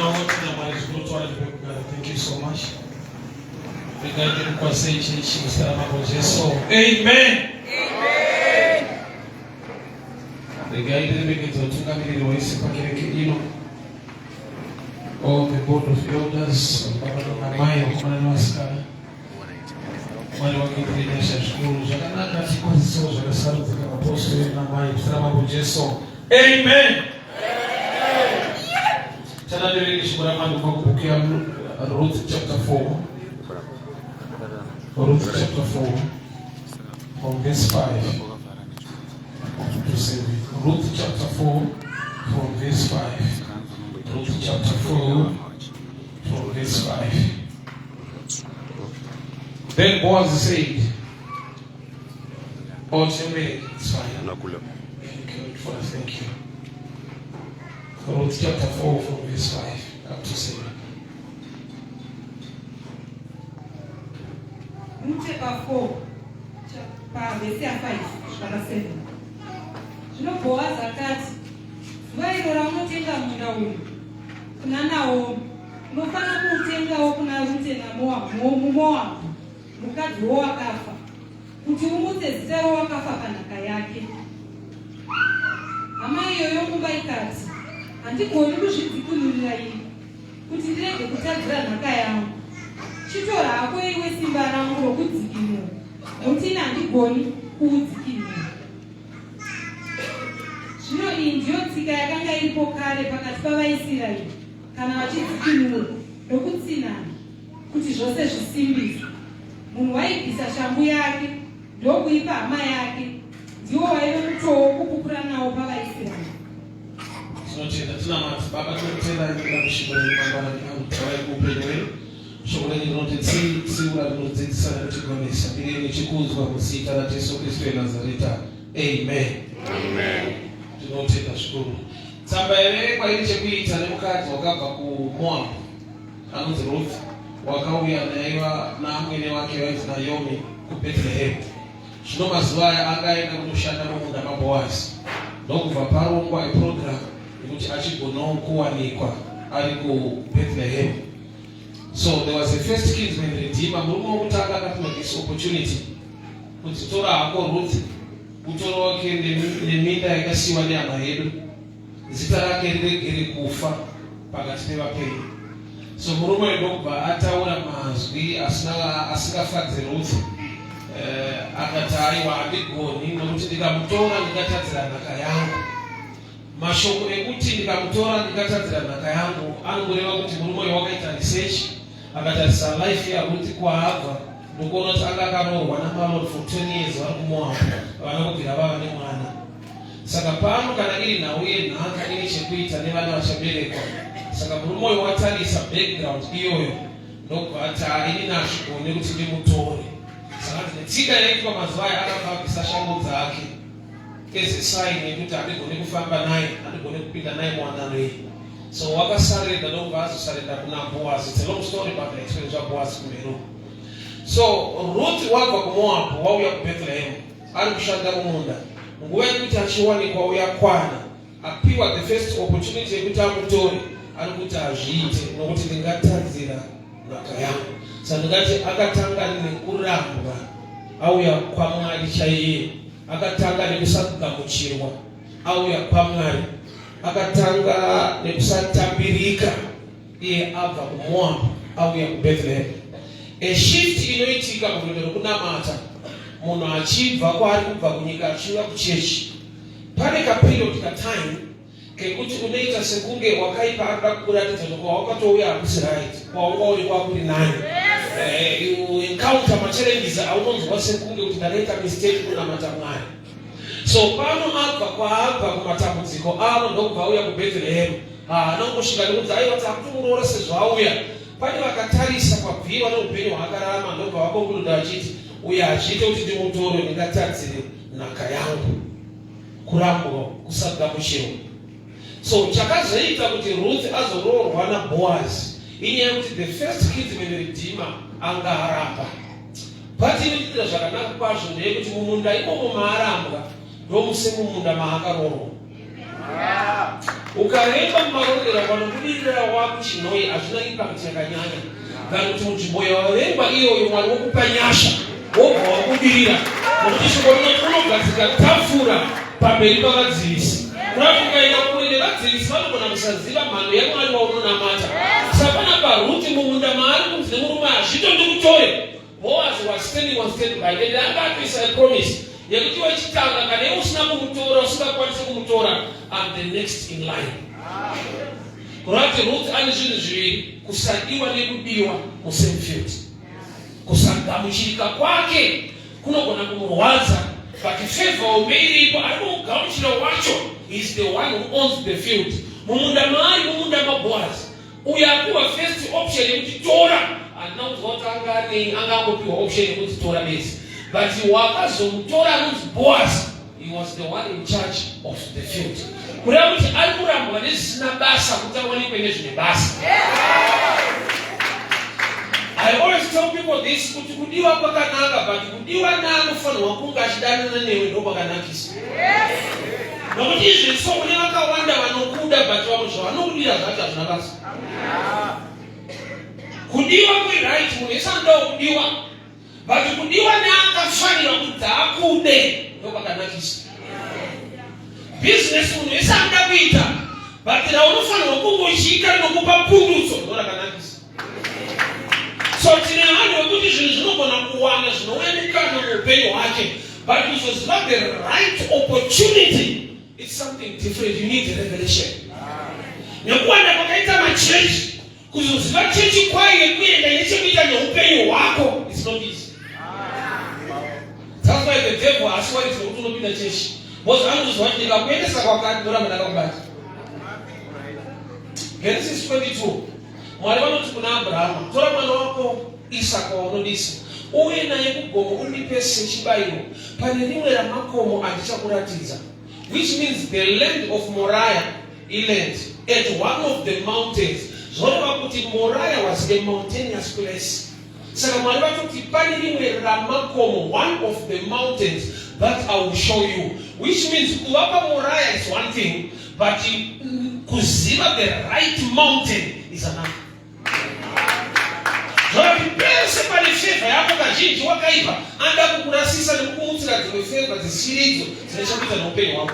Tinotenda Mwari zvikuru towana pekugara. Thank you so much. Regai ndikukwazisei chechi muzita raMambo Jesu. Amen. Amen. Regai ndiremekedze vatungamiriri wese pakereke ino. All the board of elders, baba namai, vakomana nevasikana. Mwari wakuitire nyasha zvikuru zvakanaka tikwazisewo zvakasarudzika mapostori namai muzita raMambo Jesu. Amen. Tanaverenge shoko raMwari kubva kubhuku yaRuth chapter 4. Ruth chapter 4 from verse 5 to 7. Ruth chapter 4 from verse 5. Ruth chapter 4 from verse 5. Then Boaz said, Oh, Timmy, it's fine. Thank you, Father, thank you. Ruth chapter 4 from verse 5 up to 7. Rute pa 4 pavhesi ya 5 kusvika pa 7. Zvino Bhoazi akati, zuva iro raunotenga munda uyu kuna Naomi, unofanira kuutengawo kuna Rute muMoabhu, mukadzi wowakafa, kuti umutse zita rowakafa panhaka yake. Hama iyo yomumba ikati, Handigoni kuzvidzikinurira ini, kuti ndirege kutadzira nhaka yangu. Chitora hako iwe simba rangu rokudzikinura, nokuti ini handigoni kuudzikinura. Zvino iyi ndiyo tsika yakanga iripo kare pakati pavaIsraeri kana vachidzikinura nokutsinana, kuti zvose zvisimbiswe. Munhu waibvisa shangu yake ndokuipa hama yake, ndiwo waive mutoo wokupupura nawo pavaIsraeri. Tinotenda tinamata Baba, tinotenda nekuda kweshoko renyu mangwanani ano, taurai kuupenyu hwedu. Shoko renyu rinotitsiura, rinotidzidzisa nekutigonesa. Mbiri yenyu ichikudzwa muzita raJesu Kristu weNazareta. Amen. Amen. Tinotenda zvikuru. Tsamba yaverengwa ine chekuita nemukadzi wakabva kuMoab anonzi Ruth wakauya naiva naamwene wake vainzi Naomi kuBethlehem. Zvino mazuva aya anga aenda kunoshanda mumunda maBoazi ndokubva parongwa iprogram yekuti achigonawo kuwanikwa ari kuBethlehem. So there was a first kinsman redeemer, murume wokutanga akapiwa this opportunity kuti tora hako Ruth utoro wake neminda yakasiyiwa nehama yedu zita rake riregere kufa pakati pevapenyu. So murume uyu ndokubva ataura mazwi asingafadzi Ruth. Eh, akati aiwa handigoni nokuti ndikamutora ndingatadzira nhaka yangu. Mashoko ekuti ndikamutora ndingatadzira nhaka yangu anongoreva kuti murume uyu wakaita research akatarisa life yaRuth kwaabva ndokuona kuti anga akaroorwa naMalon for 10 years vari kuMoab havana kubvira vava nemwana. Saka pano kana iri nhau yenhaka ine chekuita nevana vachaberekwa. Saka murume uyu watarisa background iyoyo ndokubva ati haa ini nazvigone kuti ndimutore. Saka ndine tsika yaitwa mazuva aya akabva abvisa shangu dzake as a sign yekuti handigone kufamba naye, handigone kupinda naye muwanano iyi. So wakasarenda ndokubva azosarenda kuna Boaz. It's a long story but I explain zvaBoaz kumberi. So Ruth wabva kuMoab wauya kuBethlehem. Ari kushanda mumunda. Nguva yekuti achiwanikwa yakwana. Apiwa the first opportunity yekuti amutore ari kuti hazviite nokuti ndingatadzira nhaka yangu. Saka ndingati akatanga nekurambwa auya kwaMwari chaiye. Akatanga nekusagamuchirwa auya kwaMwari. Akatanga nekusatambirika iye abva kuMoab auya kuBethlehem. A shift inoitika murwendo rwekunamata munhu achibva kwaari kubva kunyika achiuya kuchechi. Pane kaperiod katime kekuti unoita sekunge wakaipa arikuda kukuratidza kuti kwawakatouya hakusi right, kwaunga uri kwakuri nani. Eh, you encounter machallenges aunonzwa sekunge kuti ndakaita mistake kunamata Mwari. So pano abva kwaabva kumatambudziko avo ndokubva auya kuBethlehem. Haana kungosvika nekunzi aiwa takutomuroora sezvo auya. Pane vakatarisa kwabviwa neupenyu hwaakararama ndokubva vakonkuluda vachiti uye hazviite kuti ndimutore ndingatadzire nhaka yangu. Kurambwa, kusagamuchirwa. So chakazoita kuti Ruth azoroorwa naBoaz inyaya yekuti the first kinsman redeemer anga aramba. But inoitira zvakanaka kwazvo ndeyekuti mumunda imomo maarambwa ndomuse mumunda maakaroorwa. Ukaremba muMarondera panobudirira wakuChinhoyi hazvina impact yakanyanya than kuti munzvimbo yawaremba iyoyo Mwari wokupa nyasha wobva wabudirira, nokuti shoko rinoti unogadzika tafura pamberi pavadzivisi. Kurati ukaenda kure nevadzivisi vanogona kusaziva mhando yaMwari waunonamata. Sapana paRuti mumunda maari kunzi nemurume hazvitondikutore. Boaz was standing on standby and anga atoisa a promise yekuti wechitanga kana iwe usina kumutora usingakwanisi kumutora, I'm the next in line. Kureva kuti Ruth ane zvinhu zviviri, kusadiwa nekudiwa musame field. Kusagamuchirika kwake kunogona kumurwadza, but favor hombe iripo, ari kumugamuchira wacho is the one who owns the field. Mumunda maari, mumunda maBoaz, uyo apiwa first option yekuti tora. Handina kunzwa kuti anga anei, anga angopiwa option yekuti tora bedzi, but wakazomutora anonzi Boaz, he was the one in charge of the field. Kureva kuti ari kurambwa nezvisina basa kuti awanikwe nezvine basa. I always tell people this, kuti kudiwa kwakanaka, but kudiwa naanofanirwa kunge achidanana newe ndo kwakanakisa, nokuti izvi so kune vakawanda vanokuda, but vamwe zvavanokudira zvacho hazvina basa. Kudiwa kweright, munhu wese anodawo kudiwa, but kudiwa neakafanira kuti akude ndo kwakanakisa. Bhizinesi munhu wese anoda kuita, but raunofanirwa kungochiita rinokupa pundutso ndo rakanakisa. So tine vanhu vekuti zvinhu zvinogona kuwana zvinouya mukana muupenyu hwake, but kuzoziva the right opportunity, it's something different. You need revelation. Nekuwanda kwakaita machechi, kuzoziva chechi kwayo yekuenda nechekuita neupenyu hwako, it's not easy. That's why the devil haasi worried nekuti unopinda chechi, because anozoziva kuti ndikakuendesa kwakati ndoramba ndakakubata. Genesis 22, Mwari vanoti kuna Abrahama, "Tora mwana wako Isaka waunodisa, uye naye kugomo, undipe sechibayiro pane rimwe ramakomo andichakuratidza," which means the land of Moriah, iland at one of the mountains. Zvoreva kuti Moriah was a mountainous place. Saka Mwari vatoti pane rimwe ramakomo, one of the mountains that I will show you, which means kuva paMoriah is one thing, but kuziva the right mountain is another. Zvoti pese pane favor yako, kazhinji wakaipa anoda kukurasisa nekukumutsira dzimwe favor dzisiridzo dzine chekuita neupenyu hwako.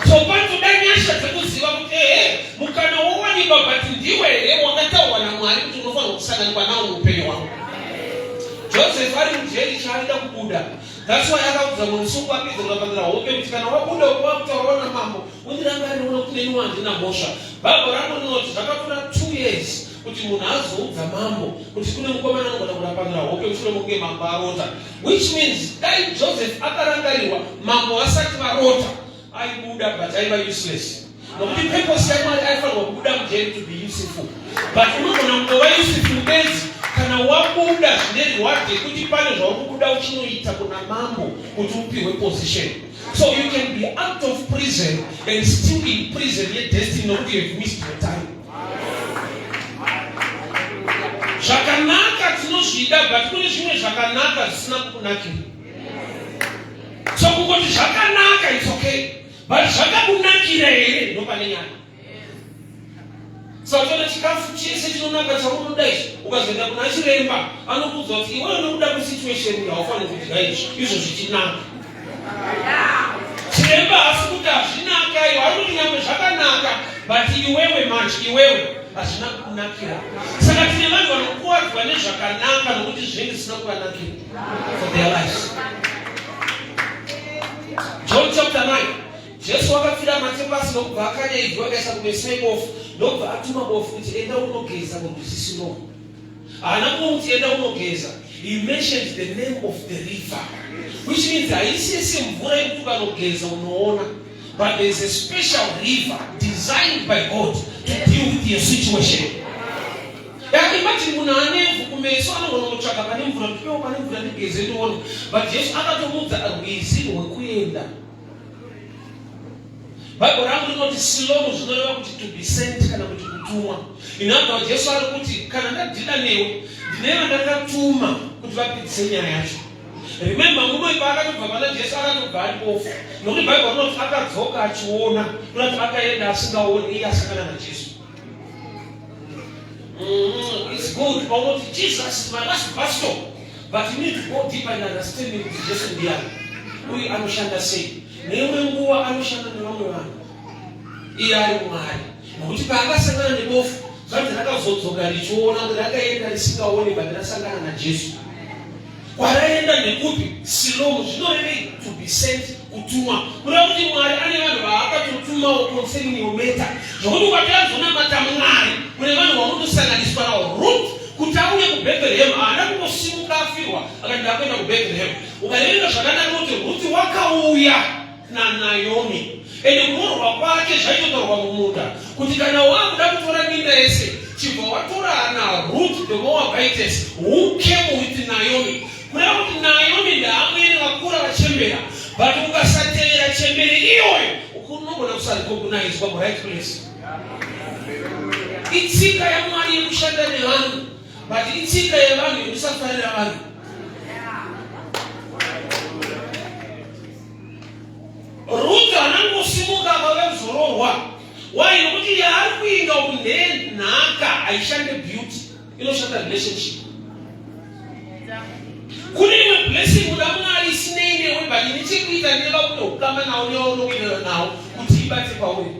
So panotoda nyasha dzekuziva kuti ehe, mukana wowanikwa, but ndiwe here wakataurwa naMwari kuti unofanirwa kusanganikwa nawo muupenyu hwako? Joseph ari mujeri, chaaida kubuda. That's why akaudza mumusungwa apedza kurapanira hope kuti kana wabuda wakutaurawo namambo, undirangarire kuti neniwo handina mhosva. Bhaibheri rangu rinoti zvakatora 2 years kuti munhu azoudza mambo kuti kune mukomana anogona kurapanira hope mushure mokunge mambo arota, which means dai Joseph akarangarirwa mambo asati varota, aibuda, but aiva useless, nokuti purpose yaMwari aifanirwa kubuda mujeri to be useful. But unogona kungova useful bedzi kana wabuda zvine reward yekuti pane zvauri kubuda uchinoita kuna mambo kuti upiwe position. So you can be out of prison and still in prison yedestiny, nokuti you have missed your time. Zvakanaka tinozvida, but kune zvimwe zvakanaka zvisina kukunakira. So kungoti zvakanaka, it's okay, but zvakakunakira here ndo pane nyaya. Saka chikafu chese chinonaka chaunoda izvi, ukazoenda kuna chiremba anokuudza kuti iwewe nokuda kwesituation haufaniri kudya izvi, izvo zvichinaka. Chiremba haasi kuti hazvinaka iwe, ari kuti nyangwe zvakanaka, but iwewe manje, iwewe hazvina kukunakira. Saka tine vanhu vanokuwadzwa nezvakanaka nokuti zvinenge zvisina kuvanakira for their lives. John chapter 9, Jesu wakapfira mate pasi, nokubva akanya ivhu, akaisa kumeso ebofu, ndokubva atuma bofu kuti, "Enda unogeza murwizi Silomu." Haana kumuti, "Enda unogeza." He mentioned the name of the river, which means haisisi mvura yekuti ukanogeza unoona, but there is a special river designed by God to deal with your situation. Imagine munhu anevhu kumeso anogona kutsvaka pane mvura kuti pewo pane mvura ndigeze ndione, but Jesu akatomudza rwizi rwekuenda. Bhaibheri rangu rinoti Silomu zvinoreva kuti to be sent kana kuti kutumwa. In other words, Jesu ari kuti kana ndadhida newe, ndine vandakatuma kuti vapedzise nyaya yacho. Remember, murume paakatobva pana Jesu akatobva ari bofu, nokuti Bhaibheri rinoti akadzoka achiona, kunati akaenda asingaoni, iye asangana naJesu. It's good paunoti Jesus is my last bus stop, but you need to go deeper in understanding kuti Jesu ndiani uye anoshanda sei. Neimwe nguva anoshanda nevamwe vanhu, iye ari Mwari, nokuti paakasangana nebofu zvanzi rakazodzoka richiona, kuti rakaenda risingaoni, but rasangana naJesu. Kwaraenda ndekupi? Silomu. Zvinorevei? To be sent, kutumwa. Kureva kuti Mwari ane vanhu vaakatotumawo concerning your matter, zvokuti ukati azonamata Mwari, kune vanhu vaunotosanganiswa navo. Ruth kuti auye kuBethlehem haana kungosimuka afirwa akati ndakuenda kuBethlehem. Ukaverenga zvakanaka kuti Ruth wakauya naNaomi, ende kuroorwa kwake zvaitotaurwa mumunda kuti kana wakuda kutora minda yese, chibva watora naRuth the Moabitess who came with Naomi. Kureva kuti Naomi ndaamwene vakura vachembera, but ukasatevera chembere iyoyo unogona kusarecognizwa muright place. Itsika yaMwari yekushanda nevanhu, but itsika yevanhu yekusafarira vanhu. Ruth anangosimuka akauya kuzoroorwa. Why? Nokuti yaari kuinga uku ndenhaka, haishande beauty, inoshanda relationship. Kune imwe blessing uda Mwari isinei newe, but ine chekuita nevaune ukama nawo, nevaunowirirana nawo, kuti ibate pauri.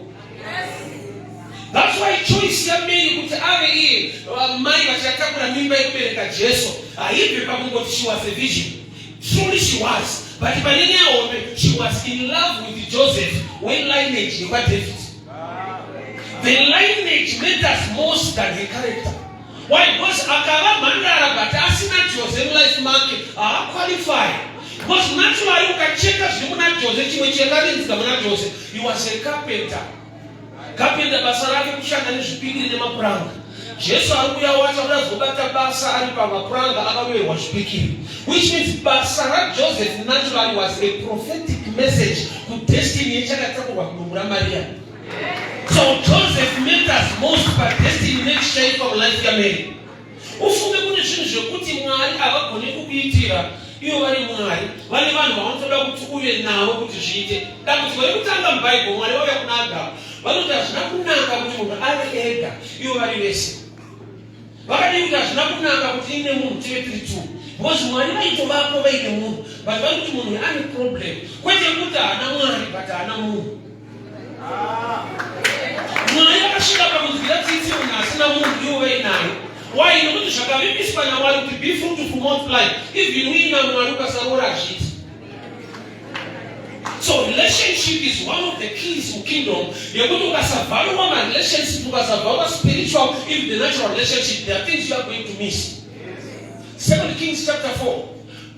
That's why choice yaMary kuti ave iye mai vachatakura mimba yekubereka Jesu haibve pakungoti she was a virgin. Truly she was, but pane nyaya hombe, she was in love with Joseph welineage yekwaDavid. The lineage matters most than her character. Why? Because akava mhandara but asina Jose mulife make, haaqualify, because naturally ukacheka zviri muna Jose, chimwe chakarinzika muna Jose, he was a carpenter. Carpenter basa rake kushanda nezvipikiri nemapuranga. Jesu ari kuuya wacho akuda kuzobata basa ari pamapuranga akaroverwa zvipikiri, which means basa raJoseph naturally was a prophetic message kudestiny yechakatakurwa kudumbu raMaria. So Joseph matters most padestiny nechichaitwa mulife yaMary. Ufunge kune zvinhu zvekuti Mwari havagoni kukuitira ivo vari Mwari. Vane vanhu vavanotoda kuti uve navo kuti zviite. Dambudziko rekutanga muBhaibheri, Mwari vauya kuna Adhamu, vanoti hazvina kunaka kuti munhu ave ega, ivo vari vese. Vakadii kuti hazvina kunaka kuti ine munhu tive tiri two? Because Mwari vaitovapo vaine munhu, but vari kuti munhu ane problem, kwete kuti haana Mwari, but haana munhu. Mwari vakasvika pakunzwira tsitsi munhu asina munhu, ivo vainayo. Why? Nokuti zvakavimbiswa naMwari kuti be fruitful, multiply, even uina Mwari ukasaroora hazviiti. So relationship is one of the keys mukingdom, yekuti ukasavaluwa marelationship, ukasavaluwa spiritual, even the natural relationship, there are things you are going to miss. Second Kings chapter 4,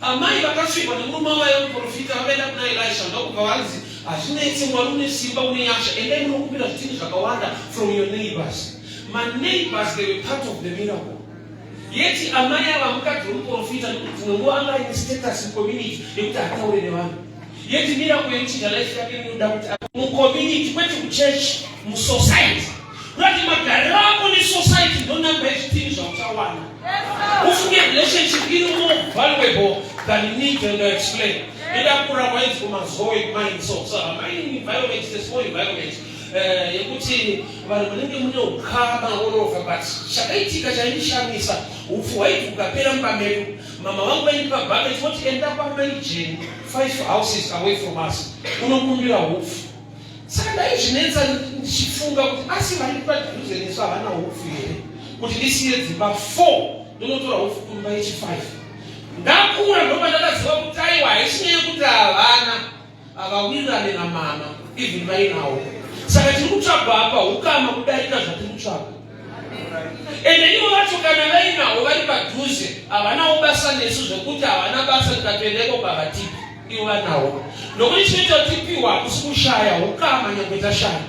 amai vakasvikwa nemurume wavo muprofita vakaenda kuna Elisha, ndokubva vanzi, "Hazvinetsi, Mwari une simba, une nyasha, endai munokumbira zvitini zvakawanda from your neighbors." Maneighbors, they were part of the miracle. Yeti amai ava mukadzi wemuprofita, nekuti dzimwe nguva anga aine status mucommunity yekuti ataure nevanhu. Yeti miracle yekuchinja life yake inoda kuti mucommunity, kwete kuchurch, musociety. Kurati magariro ako nesociety ndo namba yezvitini zvauchawana. Ufunge relationship iri more valuable than need and explain. Ndakura kwainzi kuMazoe mine, so mining environment is a small environment yekuti vanhu vanenge mune ukama all over. But chakaitika chaindishamisa, upfu hwaiti ukapera mumba medu, mama vangu vaindipa bucket voti, "Enda kwamaijeni, five houses away from us, unokumbira upfu." Saka ndaizvinetsa ndichifunga kuti asi vari padhuze nesu havana upfu here, kuti ndisiye dzimba 4 ndinotora upfu kumba yechi5? Ndakura ndoba ndakaziva kuti aiwa, haisi nyaya yekuti havana, havawirirane namama even vainawo. Saka tiri kutsvagwa apa ukama kudarika zvatiri kutsvaga. Ende ivo vacho kana vainawo vari padhuze, havanawo basa nesu, zvekuti havana basa tikatoendeko pavatipi ivo vanawo, nokuti chinoita kuti tipiwa hakusi kushaya, ukama, nyangwe tashaya.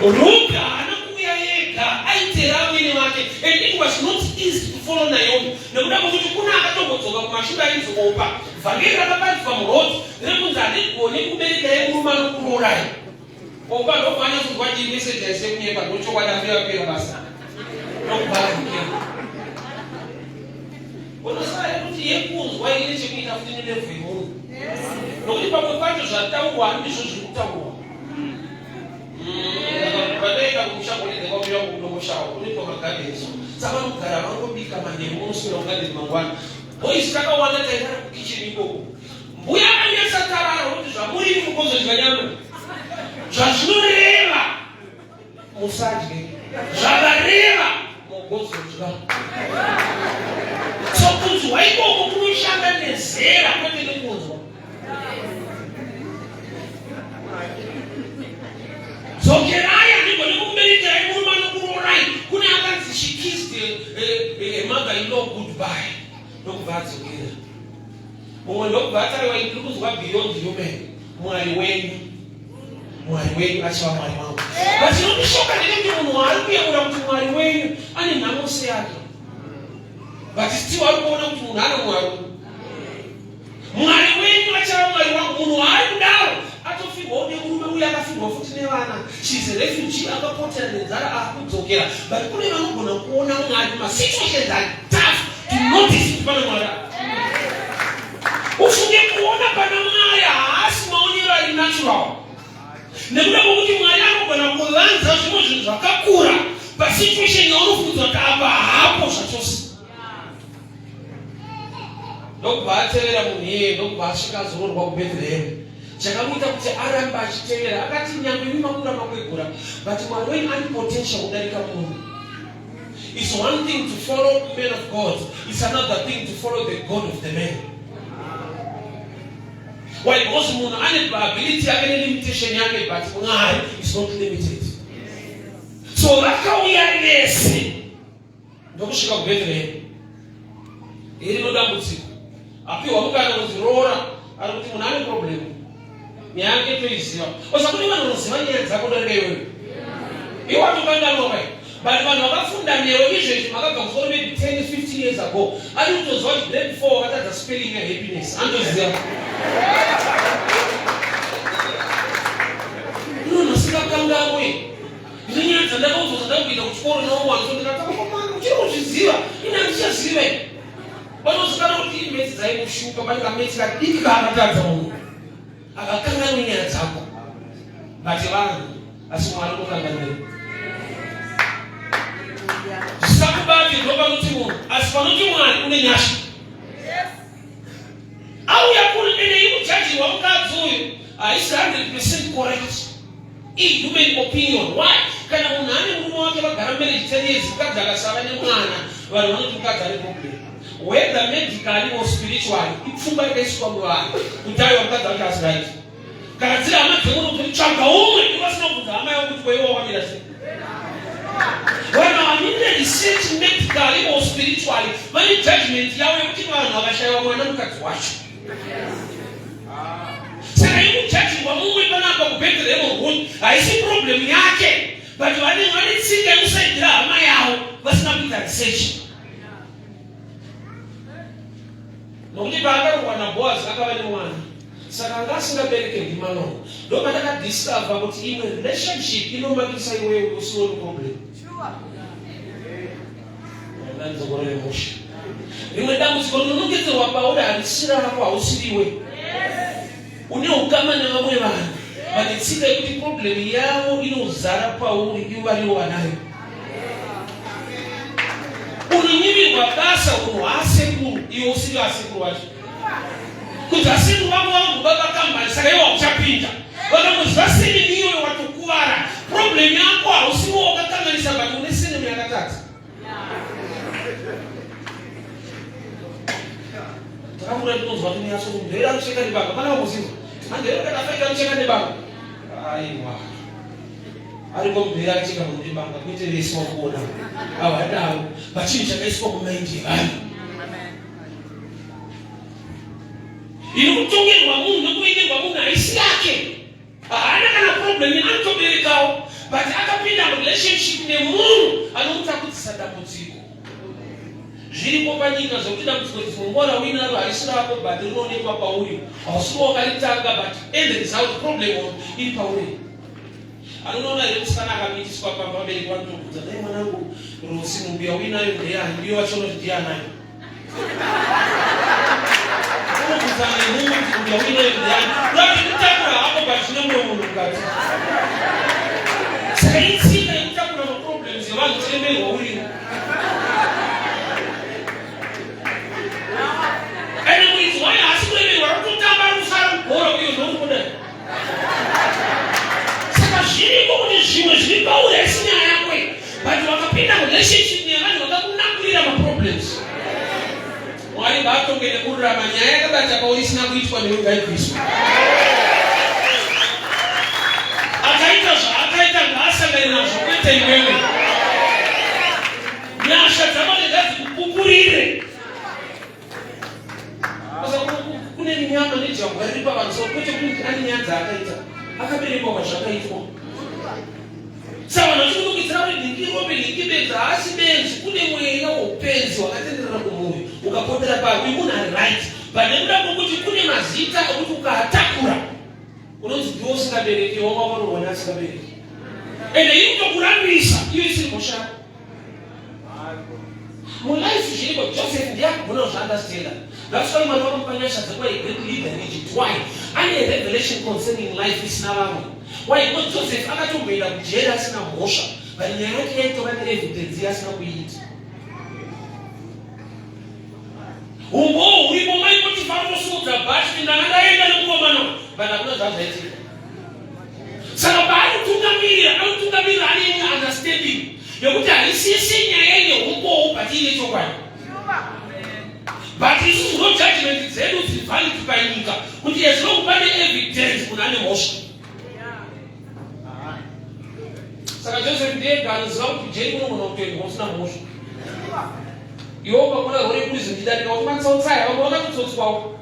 Ruth haana kuuya ega, aitera amwene vake, and it was not easy to follow Naomi, nekuda kwekuti kuna akatombodzoka kumashure ainzi Opa. Vhangeri rakaparidzwa muroad rekunzi handigoni kuberekai murume anokurorai. Opa ndobva anyatsonzwa chii? Meseji aise kunyepa, ndochokwadi, ambuya vapera basa. Ndokubva adzokera. Unosara yekuti yekunzwa ine chekuita futi nelevel yemunhu. Nokuti pamwe pacho zvataurwa handizvo zviri kutaurwa. Pandaenda kumusha kune kwambuya wangu kuDomboshawa kunoitwa magadheni so. Saka vanogara vangobika manheru vonoswera kugadheni mangwana. Boys takawanda taigara kukicheni ikoko. Mbuya vanyatsa tarara kuti zvamuri mukozodya nyama. Zvazvinoreva musadye. Zvavareva mugozodya. So kunzwa ikoko kunoshanda nezera kwete nekunzwa. Dzokerai handigoni kukuberekerai murume anokurorai kune akanzi she kissed her mother in law goodbye ndokubva adzokera mumwe ndokubva ataiwa ndiri kunzwa beyond human mwari wenyu mwari wenyu achava mwari wangu but chinondishoka ndechekuti munhu waari kuyemura kuti mwari wenyu ane nhamo seyake but still ari kuona kuti munhu ano mwari Mwari wenyu achava Mwari wangu. Munhu waari kudaro atofirwawo nemurume uye akafirwa futi nevana. She's a refugee akapotera nenzara akudzokera. But kune vanogona kuona Mwari masituations are tough to notice kuti pana Mwari. Ufunge kuona pana Mwari haasi maonero ari natural. Nekuda kwokuti Mwari anogona kuvanza zvimwe zvinhu zvakakura pasituation yaunofungidzwa kuti apa hapo zvachose. Ndokubva atevera munhu iyeye ndokubva asvika azororwa kuBhetherehemu. Chakamuita kuti arambe achitevera akati nyangwe imi makura makwegura but Mwari wenyu ane potential kudarika munhu. It's one thing to follow man of God, it's another thing to follow the God of the man. Why? Because munhu ane ability yake nelimitation yake but Mwari is not limited. So vakauya vese ndokusvika kuBethlehem. Iri rinodambudziko. Apiwa mukana kunzi roora, ari kuti munhu ane problem. Nyaya yake toiziva. Osa kune vanhu vanoziva nyaya dzako darika iwewe. Iwe watokanganwa kai. But vanhu vakafunda newe izvezvi makabva kuchikoro maybe 10, 15 years ago. Ari kutoziva kuti grade 4 wakatadza spelling yehappiness. Anotoziva. Munhu asingakanganwe. Ndine nyaya dzandakaudzwa dzandakuita kuchikoro naumwana so ndikati akomana uchiri kuzviziva ini handichazive vanozikanwa kuti imetsi dzaimushupa pane kametsi kadiki kaakatadza munhu akakanganwe nyaya dzako but vanhu asi mwari unokanganwira zvisakubati ndopanoti munhu asi panoti mwari une nyasha auya kuri ene ikujajirwa mukadzi uyu haisi 100 percent correct Ihuman opinion. Why? Kana munhu ane murume wake vagara marriage 10 years, mukadzi akasava nemwana, vanhu vanoti mukadzi ane problem. Whether medically or spiritually, ipfungwa yakaiswa muvanhu kuti aiwa mukadzi wacho asi right. Kana dziri hama dzemunhu kuti tsvaga umwe, ivo vasina kubvunza hama yavo kuti kwaiwa wakamira sei. Vanhu havamire research medically or spiritually, vane judgment yavo yekuti vanhu vakashaiwa mwana mukadzi wacho. Saka ikuchajirwa mumwe panapa kuBethlehem Ruth haisi problem yake but vanenge vane tsika yekusaidira hama yavo vasina kuita research. Nokuti paakarohwa naBoaz akava nemwana saka anga asingabereke ndiMalon. Ndopandakadiscover kuti imwe relationship inomakisa iwewe usiwo problem. Ndanzokorere mushe. Rimwe dambudziko rinonongedzerwa pauri harisi rako, hausiriwe. Une ukama nevamwe vanhu vane tsika yekuti problem yavo inozara pauri ivo varivo vanayo. Unonyimirwa basa unhu hwaasekuru iwe usiri asekuru vacho. Kuti asekuru vako vangu baba kambani saka iwe hauchapinda. Vakangoziva seni iyoyo watokuvara. Problem yako hausiwo wakakanganisa but une senemu yakatadza. Takakura tinonzwa tinyatso kuti ndere anocheka nebanga. Pana vakuziva. Andere kana faita anocheka nebanga. Aiwa. Ariko mudhera anocheka munhu nebanga kwete vese wakuona. Havadaro. Pachinhu chakaiswa mumaindi yevanhu. Iri kutongerwa munhu nekuvengerwa munhu haisi yake. Haana kana problem anotoberekawo but akapinda murelationship nemunhu anomutakudzisa dambudziko. Zviriko panyika zvekuti dambudziko dzimwe nguva rauinaro harisi rako but rinoonekwa pauri. Hausiwo wakaritanga but end result problem iri pauri. Anonoona here musikana akamitiswa pamba vabereki vanotobvunza dai mwanangu Rosi nhumbu yauinayo ndeyani ndiyo vachiona kuti ndiye anayo. Unobvunzana nenhumbu kuti nhumbu yauinayo ndeyani. Urati kutakura hako but zvine mumwe munhu mukati. Saka itsika yekutakura maproblems evanhu chiremerwa urimo. Ende muridzi wayo haasi kuremerwa ari kutotamba ari kufara kugora uyo ndokudai. Saka zviriko kuti zvimwe zviri pauri haisi nyaya yako iyi but wakapinda relationship nevanhu vakakunakurira maproblems. Mwari ngaatonge nekururama nyaya yakabata pauri isina kuitwa newe ngaibviswe. Akaita zvaakaita ngaasangane nazvo kwete iwewe. Nyasha dzaMwari ngadzikupupurire. Kune nyama nejambwa riri pavanhu so kwete kuti ane nyaya dzaakaita akaberekwa kwazvakaitwa. Saka vanhu vachikudukidzira kuti nhingi rombe nhingi benzi haasi benzi kune mweya woupenzi wakatenderera kumwoyo ukapotera pari uyu munhu ari right but nekuda kwokuti kune mazita okuti ukaatakura unonzi ndiwe usingabereki wanga wakaroorwa neasingabereki ende iri kutokurambisa iyo isiri mhosva yako mulife zviriko joseph ndiye akugona kuzviunderstanda that's why mwari vakamupa nyasha dzekuva a great leader in egypt why ane revelation concerning life isina vamwe why because joseph akatomboenda kujeri asina mhosva but nyaya yake yaitova neevidence iye asina kuiita umbowo huripo mai potifa anotosimudza bhachi ndanga ndaenda nemukomana but hakuna zvazvaitika saka paanotungamirira anotungamirira ane imwe understanding yekuti haisisi nyaya ine umbowo but ine chokwadi but isusu no judgment dzedu dziri valid panyika kuti as long pane evidence munhu ane mhosva saka joseph ndiyega anoziva kuti jeri unogona kutoendwa usina mhosva iwe ukabuda gore prison chidarika kuti matsotsaya vamwe vakatotsotswawo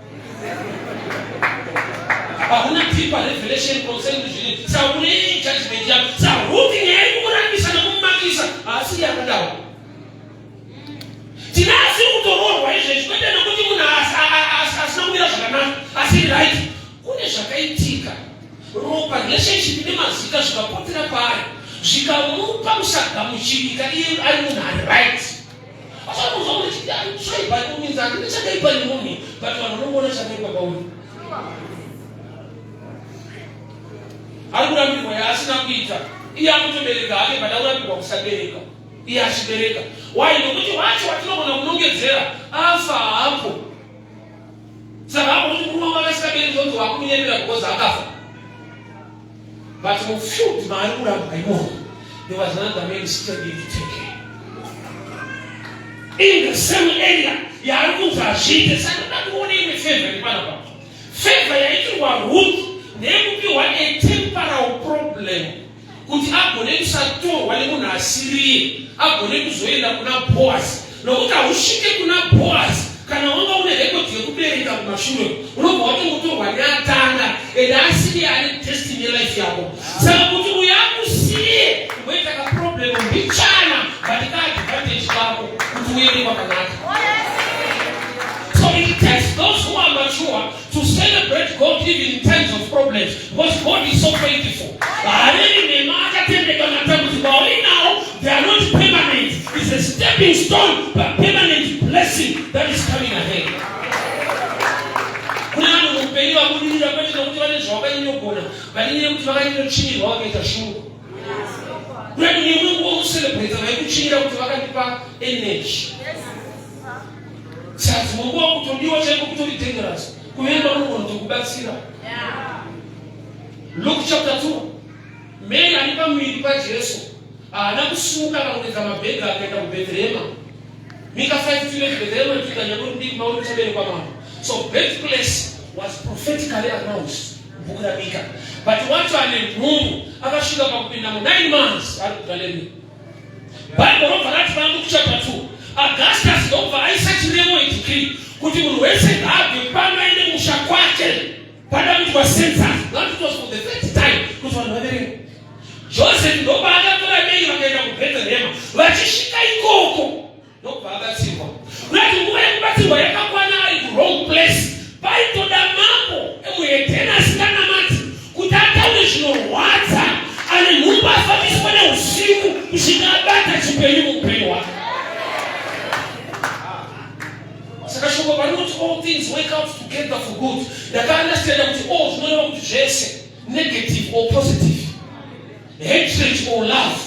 hakuna deeper revelation concerning zviri saka kune judgment yako saka ruti nyaya yekumurambisa nekumakisa haasi yakadaro tine asiri kutoroorwa izvezvi kwete nekuti munhu asina kumira zvakanaka asiri right kune zvakaitika ropa relationship nemazita zvikapotera paari zvikamupa kusagamuchirika iye ari munhu ari right asakunzwa kuti chaipa means handina chakaipa nemunhu but vanhu vanongoona chakaipa pauri ari kurambirwa yaasina kuita iye akutobereka hake but akurambirwa kusabereka iye achibereka why nokuti wacho watinogona kunongedzera afa hapo saka hapo kuti murume wangu akasingabereki zonzi wakumunyepera because akafa but mufield maari kurambwa imomo there was another man standing to take care in the same area yaari kunzi azviite saka ndoda kuona imwe favor iri panapa favor yaitirwa Ruth ndeyekupiwa a temporal problem kuti agone kusatorwa nemunhu asiriye agone kuzoenda kuna Boazi nokuti hausvike kuna Boazi kana wanga une rekodhi yekubereka kumashure unobva watongotorwa neatanga ende asiriye ane destiny yelife yako saka kuti uyo akusiye kumboita kaproblem mbichana but kaadvantage kako kuti uende kwakanaka so it takes those who are mature to celebrate God even in times of problems because God is so faithful. Harevi nhema akatendeka matambudziko auinawo they are not permanent. It's a stepping stone but permanent blessing that is coming ahead. Kune vanhu muupenyu vabudirira kwete nokuti vane zvavakanyanyogona vane nyaya yekuti vakanyanyotsvinyirwa vakaita shungu. Kune imwe nguva ucelebrate vaikutsvinyira kuti vakandipa energy. Saka dzimwe nguva kutodiwa chaiko kutori dangerous. Kuvenga unogona kutokubatsira. Luke chapter 2. Mary ari pamuviri paJesu haana kusuka akarongedza mabhegi akaenda kuBhetherehema. Mika 5 2 Bhetherehema Juda nyangwe mudiki mauri kuchaberekwa mambo. So birthplace was prophetically announced mubhuku raMika. But wacho ane nhumbu akasvika pakupinda mu 9 months ari kuGalilee. Bible robva rati pana Luke chapter 2 Augustus ndobva aisa chirevo decree kuti munhu wese ngaabve pano aende kumusha kwake pada kuitwa census that it was for the first time kuti vanhu vaverenge Joseph ndobva akatora Mary vakaenda kuBethlehem vachisvika ikoko ndobva abatsirwa kurati nguva yekubatsirwa yakakwana ari kuwrong place paitoda mambo emuhedheni asinganamati kuti ataure zvinorwadza ane nhumbu Ndakaunderstanda kuti all zvinoreva kuti zvese, negative or positive, hatred or love.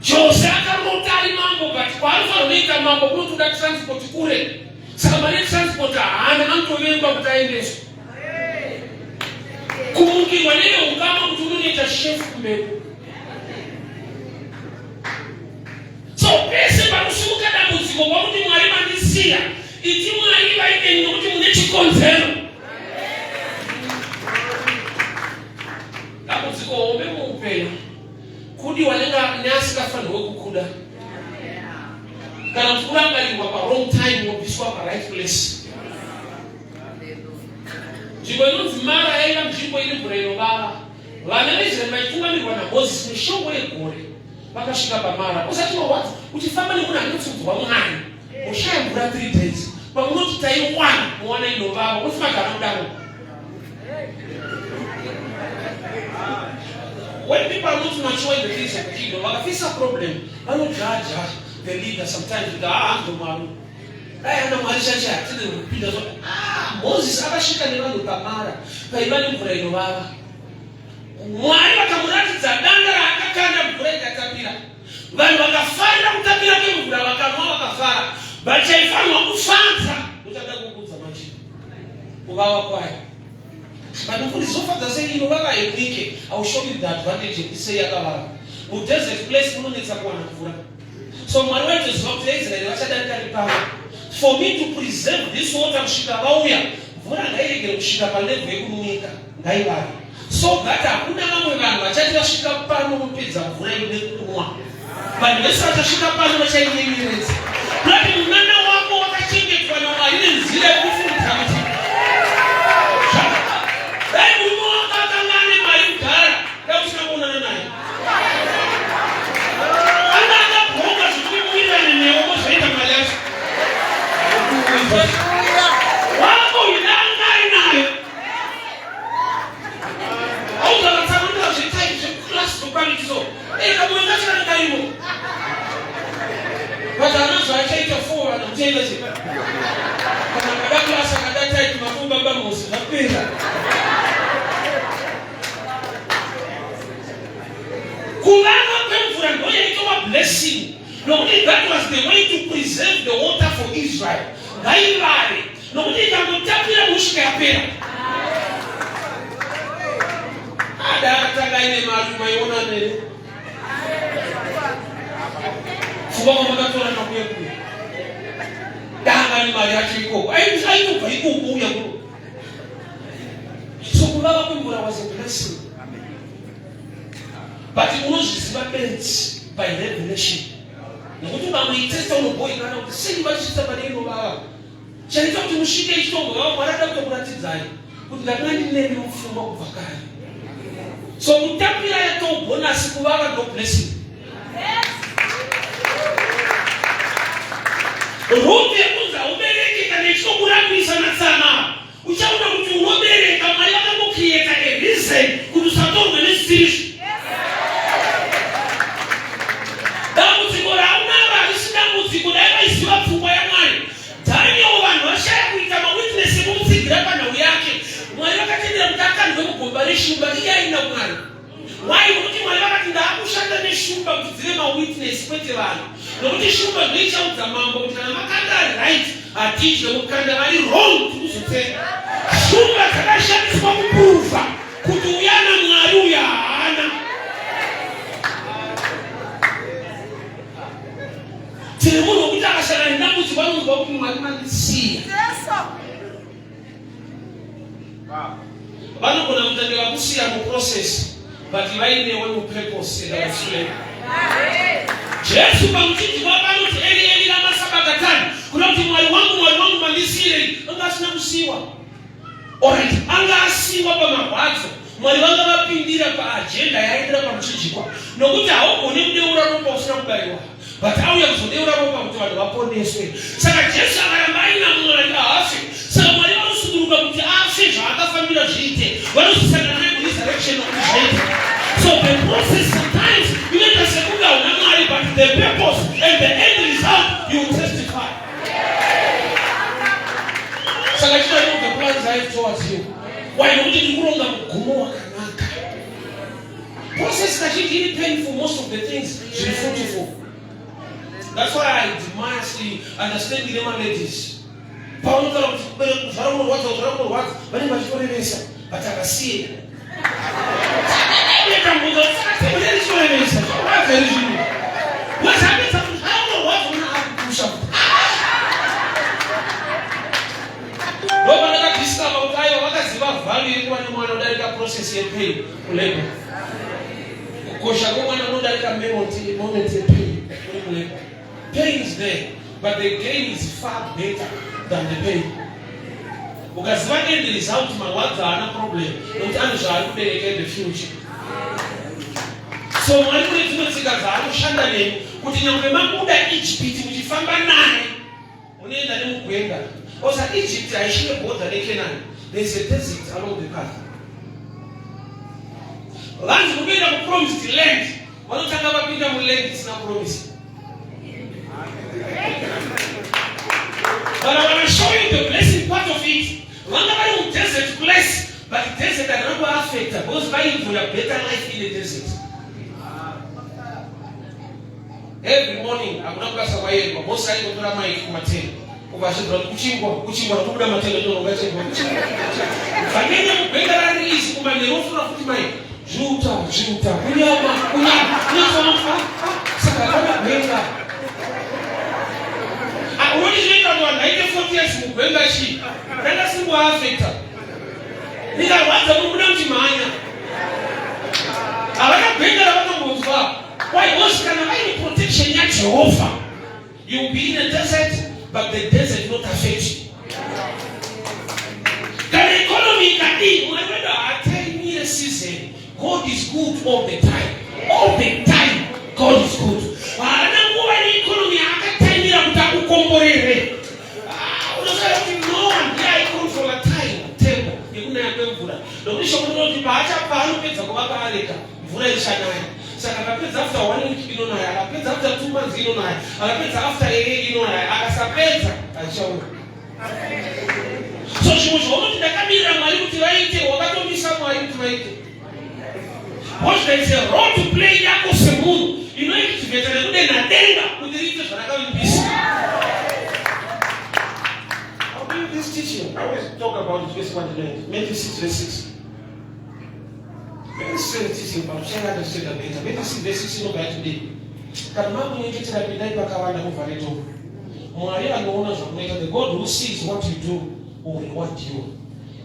Jose akarota ari mambo, but kwaanofanira kunoita mambo kunotoda transport kure. Saka mari yetransport haana, anotovengwa kuti aendeswe. Kumukirwa neveukama kuti unonoita shefu kumberi. So pese panosimuka dambudziko kwakuti Mwari mandisiya, iti Mwari vaineni nokuti mune chikonzero. Dambudziko hombe muupenyu kudiwa neasingafanirwe kukuda, kana kuti kurangarirwa pawrong time wobviswa paright place. Nzvimbo inonzi Mara yaiva nzvimbo ine mvura inovava. Vana veIsraeri vaitungamirwa naMozisi neshongwe yegore vakasvika paMara. Usati marwadzi uchifamba nemunhu anotsunzwa Mwari, ushaya mvura 3 days, pamunoti taiwana muwana inovava, unoti magara kudaro. When people are not mature in the things of the kingdom, vakafisa problem, vanojaja the leader sometimes kuti ah, ndo Mwari. Dai ana Mwari chache hatine kupinda so. Ah, Moses akasvika nevanhu paMara paiva nemvura inovava. Mwari vakamuratidza danda raakakanda, mvura ikatapira. Vanhu vakafarira kutapira kwemvura, vakanwa vakafara. But chaifanirwa kufadza uchada kukudza manje kuvava kwayo. But kuti zofadza sei inovava hainwike? I will show you the advantage yekuti sei yakavava. Mudesert place munonetsa kuwana mvura. So Mwari waitoziva kuti vaIsraeri vachadarika nepano. For me to preserve this water kusvika vauya, mvura ngairegere kusvika palevel yekunwika, ngaivave. So that hakuna vamwe vanhu vachati vasvika pano vopedza mvura ine kunwa. Vanhu vese vachasvika pano vachainyenyeredza. Kurati munana wako wakachengetwa naMwari nenzira yekufundisa kuti dai murume wako akanga ane mari kudhara, dai usina kuonana naye. Anga akabhonga zvekuti muwirirane newe mozoita mari yacho. Wako ine anga ainayo. Auzavatsanangura zvetype zveclass zvoquality so. Kamwe kacho kana karimo. But haana zvaachaita for vanhu kuchaita chii? Kana akada class, akada type, mafumba bamusi zvapera. Kuvava kwemvura ndo yaitova blessing, nokuti that was the way to preserve the water for Israel. Ngaivave, nokuti ikangotapira kusvika yapera. Ada akatanga aine mari, maiona nene pfungwa kwamakatora nakuye kuye danga nemari yacho ikoko aitobva ikoko uya kuno. So kuvava kwemvura was a blessing, but unozviziva bedzi by revelation, nekuti ukangoitesta unoboikana kuti sei vachisvitsa pane inovava. Chaita kuti musvike ichitombovava, Mwari ada kutokuratidzai kuti ndakanga ndinemi mupfungwa kubva kare. So kutapira yatoo bonus, kuvava ndo blessing. Route yekunzi haubereki kana ichitokurambisa natsama, uchaona kuti unobereka. Mwari vakangocreata a reason kuti usatorwe nezvisizvo. Dambudziko raunaro harisi dambudziko dai vaiziva pfungwa yaMwari. Daniel, vanhu vashaya kuita mawitness ekumutsigira panhau yake, Mwari vakatendera kuti akandwe mugomba reshumba iye aina Mwari. Why? Nokuti Mwari vakati ndaakushanda neshumba kuti dzive mawitness, kwete vanhu, nokuti shumba ndoichaudza mambo kuti kana makanda ari right hatidye, mukanda vari wrong tikuzotsenga. Shumba dzakashandiswa kuprova kuti uyana Mwari, uya haana. Tiri munhu wekuti akasangana nedambudziko anonzwa kuti Mwari mandisiya. Vanogona kutange vakusiya muprocess, but vainewe mupurpose and explain. Jesu pamuchinjikwa panoti "Eli Eli lama sabakatani", kuda kuti "Mwari wangu, Mwari wangu, mandisiyirei?" Anga asina kusiyiwa. Alright, anga asiyiwa pamarwadzo. Mwari vanga vapindira paagenda yaendera pamuchinjikwa, nokuti haugoni kudeura ropa usina kubayiwa, but auya kuzodeura ropa kuti vanhu vaponeswe. Saka Jesu akaramba aina Mwari, haafe. Saka Mwari vanosunduruka kuti afe, zvaakafambira zviite. Vanozosangana naye kuresurrection kuti zvaite. So the process sometimes inoita sekunge hauna Mwari, but the purpose and the end result, you will testify. Saka chino the plans. I have towards you. Why? Nokuti ndiri kuronga mugumo wakanaka. Process kazhinji iri painful, most of the things zviri fruitful. That's why I admire the understanding yemaladies. Paunotaura kuti kuzvara kunorwadza, kuzvara kunorwadza, vanenge vachitorevesa, but akasiye. Dambudzo richitorevesa, zvorwadza here zvinhu? Wazapedza kuzvara kunorwadza, una akupusha kuti ndopandakadiscover kuti aiwa vakaziva value yekuva nemwana udarika process yepain kulabor. Kukosha kwemwana kunodarika moment yepain uri kulabor. Pain is there, but the gain is far better than the pain. Ukaziva end result, marwadzo haana problem, nokuti ane zvaari kubereka in the future. So Mwari kune dzimwe tsika dzaanoshanda nemi kuti nyangwe mabuda Ijipiti muchifamba naye, munoenda nemugwenga. Osa Egypt haishine border neCanaan. There is a desert along the path. Vanzi kunoenda kupromised land, vanotanga vapinda muland isina promise. But I want to show you the blessing part of it. Vanga vari mudesert place, but desert harina kuaffecta because vaienjoya better life in the desert. Every morning hakuna kubasa kwaiendwa, Mose aingotora maiki kumatende ubva achibva kuti kuchingwa, kuchingwa, tobuda matende tononga chingwa. Vanenge mugwenga rari izi kumanheru ofura futi maiki, zviuta, zviuta, kunyama, kunyama, kunyama. Saka hapana gwenga. Unoti zvinoita kuti vanhu vaite 40 years mugwenga chii? Ranga singoaffecta. Rikarwadza munobuda muchimhanya. Havana gwenga ravanombonzwa. Why? Because kana vaine protection yaJehovha, you will be in a desert, but the desert not affect you. Kana economy ikadii, Mwari wedu haataimire season. God is good all the time. All the time God is good. Haana nguva yeeconomy yaakataimira kuti akukomborere. Ah, unoziva kuti Noa ndiye aicontrola time tempo yekunaya kwemvura, nokuti shoko rinoti paanopedza kuvaka areka, mvura ichanaya. Saka akapedza after one week, inonaya. Akapedza after 2 months, inonaya. Akapedza after a year, inonaya. Akasapedza, haichauya. So zvimwe zvaunoti ndakamirira Mwari kuti vaite, wakatomisa Mwari kuti vaite, because there is a role to play yako semunhu inoactivata nekudenha denga kuti riite zvarakavimbisa. I'll give you this teaching. I always talk about it, verse 1 Matthew 6 verse 6. Very strange teaching, but uchaenda understand better. Matthew 6 verse 6 inobva yatidii? Kana makunyengetera, pindai pakavanda, muvhare door. Mwari anoona zvamunoita, the God who sees what you do will reward you.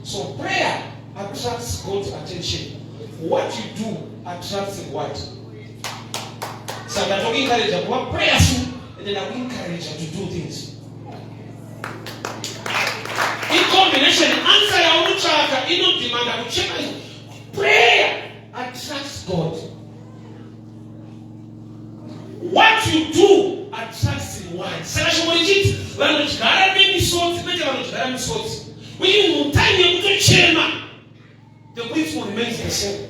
So prayer attracts God's attention. What you do attracts reward. Saka tokuencourage kuva prayerful and then akuencourage to do things. Icombination answer yaunotsvaka inodemanda kuchema. Prayer attracts God. What you do attracts reward. Saka shoko richiti vanodyara nemisodzi, kwete vanodyara misodzi, which means mutime yekutochema, the principle remains the same.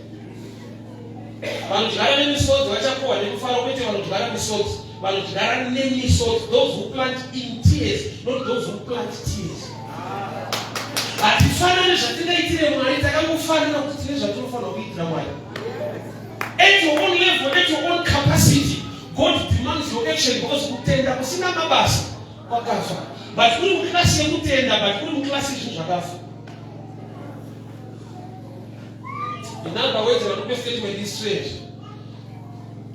Vanodyara nemisodzi vachapuhwa nemufaro, kwete vanodyara misodzi. Vanodyara nemisodzi, those who plant in tears, not those who plant tears. Hatifanani zvatingaitire Mwari, takangofanira kuti tine zvatinofanira kuitira Mwari. At your own level, at your own capacity, God demands your action, because kutenda kusina mabasa kwakafa. But kuri muklasi yekutenda, but kuri muklasi yezvinhu zvakafa. In other words, vanope statement is strange.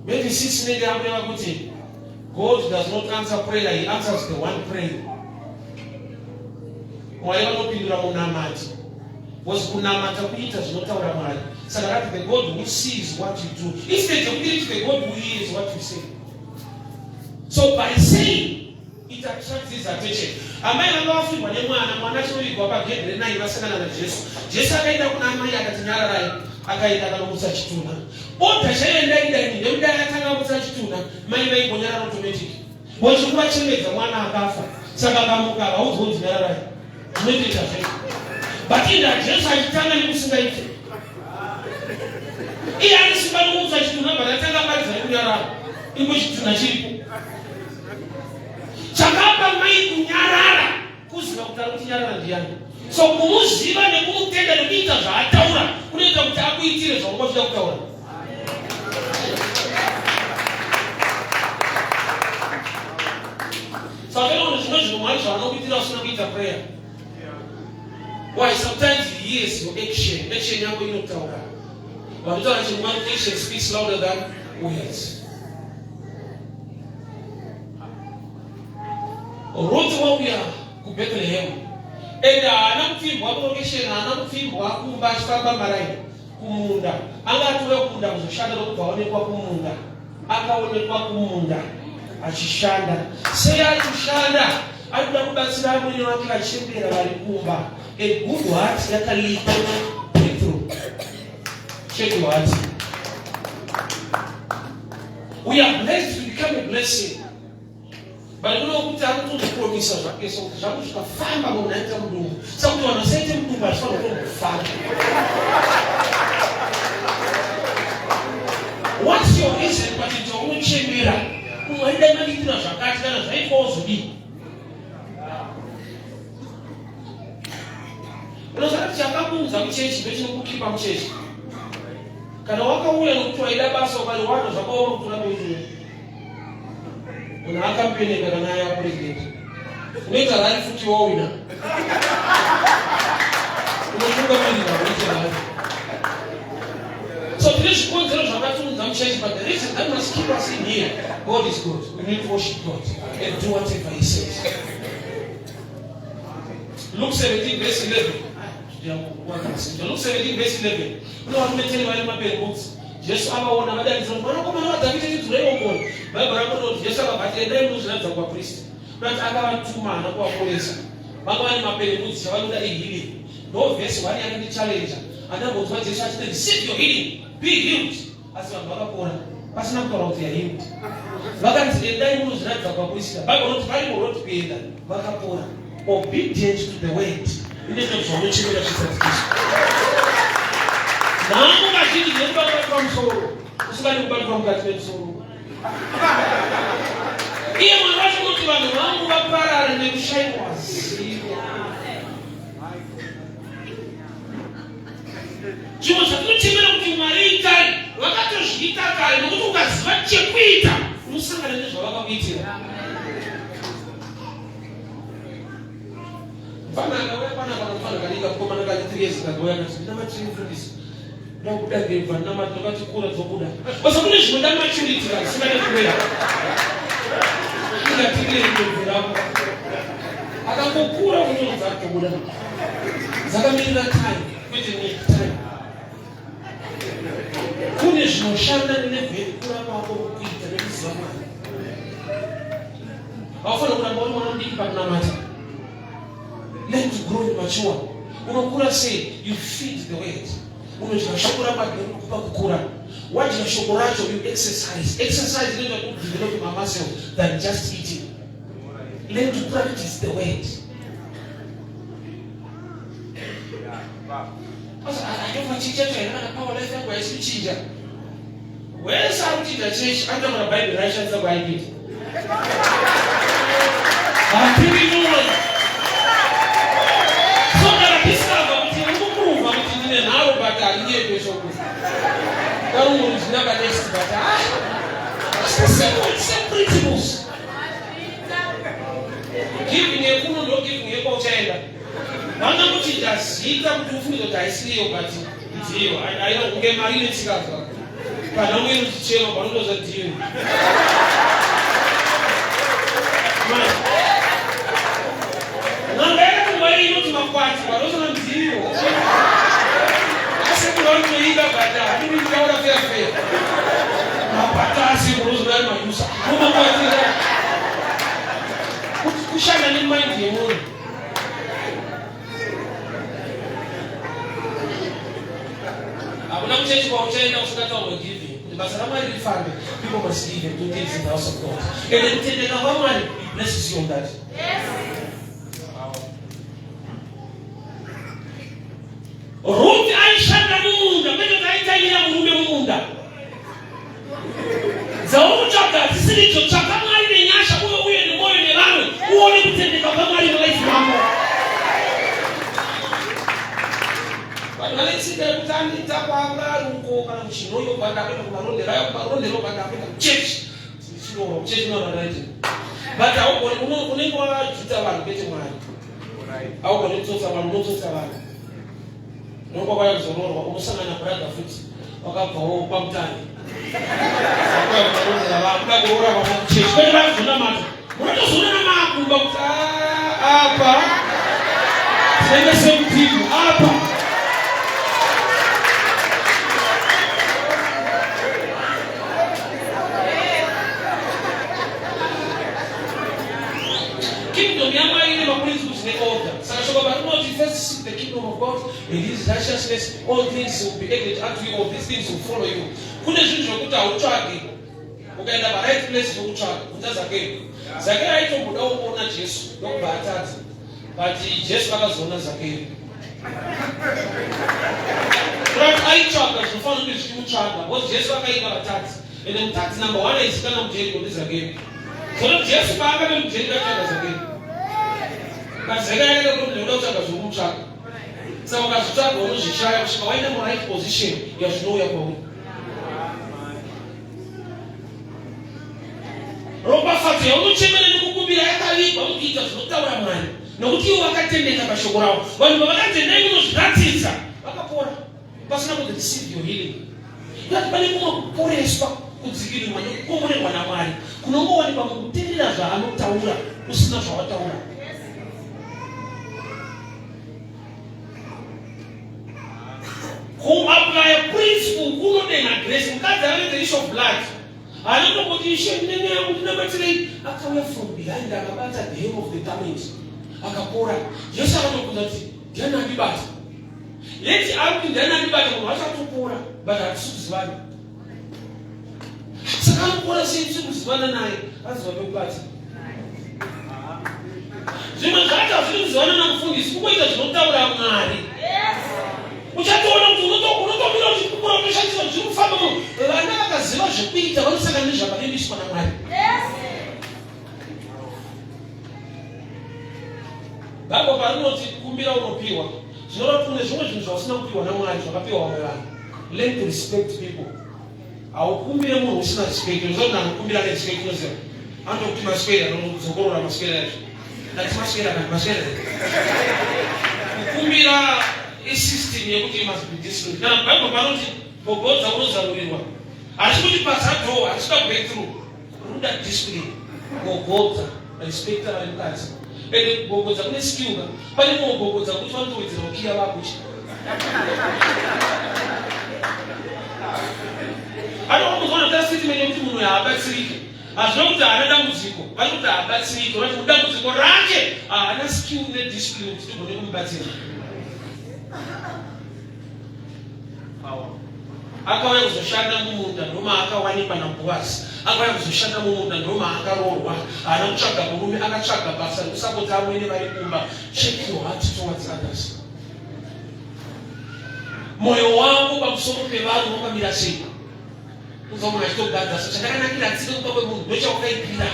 Maybe six inenge yakureva kuti God does not answer prayer, he answers the one praying. Mwari vanopindura munamati, because kunamata kuita zvinotaura Mwari. Saka rati the God who sees what you do, instead yekuti riti the God who hears what you say. So by saying it attracts his attention. Amai vanga vafirwa nemwana, mwana achinovigwa pagedhi renai, vasangana naJesu. Jesu akaenda kuna amai akati, "Nyararai." Akaenda akanomutsa chitunha. Order chaiyo ndaida ini ndekudai atanga amutsa chitunha, mai vaingonyarara automatic. Bochiri kuvachemedza, mwana akafa. Saka akamuka, haudzwa kunzi nyararai, zvinoitoita zvese. But inda Jesu achitanga nekusingaite, iye ane simba nokumutsa chitunha, but atanga paridza nekunyarara. Iko chitunha chiripo. Chakapa mai kunyarara kuziva kuti ari kuti nyarara ndiani. So kumuziva nekumutenda nekuita zvaataura kunoita kuti akuitire zvaunga uchida kutaura. Saka unoona zvimwe zvinhu Mwari zvaanokuitira usina kuita prayer. Why sometimes he hears your action. Action yako inotaura. Vanotaura chirungu vanoti action speaks louder than words. Ruth wauya kuBethlehem and haana kupfimbwa kurokesheni, haana kupfimbwa kumba achifamba maraini kumunda. Anga atouya kumunda kuzoshanda ndokubva aonekwa kumunda. Akaonekwa kumunda achishanda. Sei ari kushanda? Ari kuda kubatsira amwene vake vachembera vari kumba. A good heart yakalipa breakthrough. Check your heart. We are blessed to become a blessing. But kuno kuti anotozopromisa zvake so kuti zvangu zvikafamba munhu aita mudumbu. Saka kuti vanhu vasaite mudumbu achifanira kutombofamba. What's your reason pachinhu chaunochemera? Umwe aida mandiitira zvakati kana zvaitwa wozodii? Unoziva kuti chakakuunza kuchechi ndochinokukipa muchechi. Kana wakauya nokuti waida basa ukariwana zvakaoma kuti urambe uchiuya. Munhu akampeneka kana aya president. Unoita rari futi wowina. Unotungamirira unoita rari. So tine zvikonzero zvakatiunza muchechi but the reason that must keep us in here, God is good. We need to worship God and do whatever he says. Luke 17 verse 11. Luke 17 verse 11. Kune varume teni vari maperembudzi. Jesu avaona vadanidzira kuti mwanakomana waDhavhidhi tinzwireiwo ngoni. Bhaibheri rangu rinoti Jesu akabva ati endai munozviratidza kuvapristi. Kunati akavatuma haana kuvaporesa. Vanga vane maperembudzi chavanoda ihealing. Ndo vhesi 1 yakandichallenja. Andambonzwa Jesu achiti receive your healing, be healed. Asi vanhu vakapora pasina kutaura kuti yahealed. Vakanzi endai munozviratidza kuvaprista. Bhaibheri rinoti vari muroad kuenda vakapora. Obedience to the word inoita kuti zvaunochemera zvizadzikiswe. Nhamo kazhinji dzekubatwa pamusoro usingadi kubatwa mukati memusoro. Iye Mwari wacho unoti vanhu vangu vaparara nekushaiwa zivo. Zvimwe zvatinochemera kuti Mwari itai vakatozviita kare nokuti ukaziva chekuita unosangana nezvavakakuitira. Mfana akauya pana kana mfana kadika komana kati 3 years kakauya akati ndinamatiri mufundisi ndakuda ndebva ndinamati ndakati kura dzobuda basa kune zvinoda maturity ka zvisingade kuwera ingatirire ndebvu rako akangokura unonza kutobuda dzakamirira time kwete need time kune zvinoshanda nelevheri kura kwako kuita nekuziva Mwari haufanira kuramba uri mwana mudiki pakunamata. Learn to grow and mature. Unokura sei? You feed the word. Unodya shoko raMwari rinokupa kukura. Wadya shoko racho, you exercise. Exercise inoita kuti develop my muscle than just eating. Learn to practice the word. Aitofa chacho here kana power life yangu haisi kuchinja. Wese ari kuchinja chechi anotaura Bhaibheri raishandisa kwaaipinda. Hapiri mumwe. So kana discover kuti uri kuprova kuti ndine nharo but handinyepe shoko. Karumwe ndinaka next but ah. It's the same, same principles. Giving yekuno ndo giving yekwauchaenda. Vangangochi zita kuti ufunge kuti haisiriyo but ndiyo. Haina kunge mari inoisikazwa. Kana umwe inochichema panotoza ndiyo. N'anga yakati mari inoti makwati vanozona ndiyo. Asi kuti vanotoida but handidi kutaura fair fair. Makwati asi unozona ari mayusa. Makwati kushanda nemind yemunhu. Hakuna kuchechi kwauchaenda usingataurwe giving. Kuti basa raMwari rifambe, people must give and do things in the house of God. And kutendeka kwaMwari, he blesses you on that. Yes. Ruth aishanda mumunda, kwete kuti aitaimira murume mumunda. Dzaunotsvaga hadzisiridzo, tsvaka Mwari nenyasha uye uye nemwoyo nevamwe uone kutendeka kwaMwari mulife mako. Vanhu vane tsika yekuti andiita kwaari uko kana kuchinhoyi obva ndakuenda kumarondera ayo kumarondera obva ndakuenda kuchechi ndichiroora kuchechi navanaiti but haugoni unenge wajuta vanhu kwete Mwari. Haugoni kutsotsa vanhu unotsotsa vanhu. Unenge wakauya kuzoroorwa unosangana brother futi wakabvawo kwamutare. Wakauya kumarondera vakuda kuroora vana kuchechi kwete vakuzonamata. Munotozoonana maakumba kuti ah, apa tinenge same team apa. Kingdom yaMwari ine maprinciples neorder. Saka shoko parinoti first seek the kingdom of God and his righteousness, all things will be added unto you, all these things will follow you. Kune zvinhu zvokuti hautsvagi ukaenda paright place nokutsvaga bvunza Zakeyo. Zakeyo aitombodawo kuona Jesu ndokubva atadza, but Jesu akazoona Zakeyo. Kurati aitsvaga zvinofanira kunge zvichimutsvaga because Jesu akaita vatadzi ende mutadzi number one aizikanwa muJeriko ndiZakeyo. Zvino Jesu paakave muJeriko aitsvaga Zakeyo, but Zakeyo akaita kuti ndinoda kutsvaga zvokumutsvaga. Saka ukazvitsvaga unozvishaya kusvika waenda muright position yazvinouya kwauri. Ropafadzo yaunochemera nekukumbira yakavigwa mukuita zvinotaura Mwari, nokuti ivo vakatendeka pashoko ravo. Vanhu pavakanzi endai munozviratidza, vakapora pasina kunzi receive your healing. Ngati pane kumwe kuporeswa, kudzikirirwa nekukomborerwa naMwari kunongowanikwa mukuteerera zvaanotaura usina zvawataura. Kuaplya principle kunodenha grace. Mukadzi ane the issue of blood haana kutomboti ishe ndine yangu ndinamatirei. Akauya from behind akabata the hem of the garment akapora. Jesu akatobvunza kuti ndiani andibata? Yeti ari kuti ndiani andibata, munhu wacho atopora but hatisi kuzivana. Saka anopora sei tisiri kuzivana naye? Aziva pekubata. Zvimwe zvacho hazvidi kuzivana namufundisi, kungoita zvinotaura Mwari. Uchatoona kuti unotomira uchipupura utoshandisa zviri kufamba. Vana vakaziva zvekuita vanosangana nezvakavimbiswa naMwari. Bible parinoti kumbira unopiwa, zvinoreva kuti kune zvimwe zvinhu zvausina kupiwa naMwari zvakapiwa vamwe vanhu. Learn to respect people. Haukumbire munhu usina respect. Unoziva kuti anokumbira ane respect unoziva. Anotokuti maswera anodzokorora maswera yacho. Ndati maswera kana maswera. Kukumbira isystem yekuti you must be disciplined. Kana Bible panoti gogodza unozarurirwa. Hazvi kuti paza door, hazvida breakthrough. Ruda discipline. Gogodza, respecta vari mukati. Ende kugogodza kune skill ka. Pane kugogodza kuti vanotowedzera kukiya vakuchi. Anokuzoona ta statement yekuti munhu haabatsiriki. Hazvina kuti haana dambudziko, vari kuti haabatsiriki. Vati dambudziko rake haana skill nediscipline kuti tigone kumubatsira. Akauya kuzoshanda mumunda ndomaakawanikwa naBhoazi. Akauya kuzoshanda mumunda ndomaakaroorwa. Haana kutsvaga murume, akatsvaga basa rekusapota amwene vari kumba. Check your heart towards others. Moyo wako pamusoro pevanhu wakamira sei? Unzwa munhu achitogadza so chakanakira tsika kuba kwemunhu ndochawakaipira.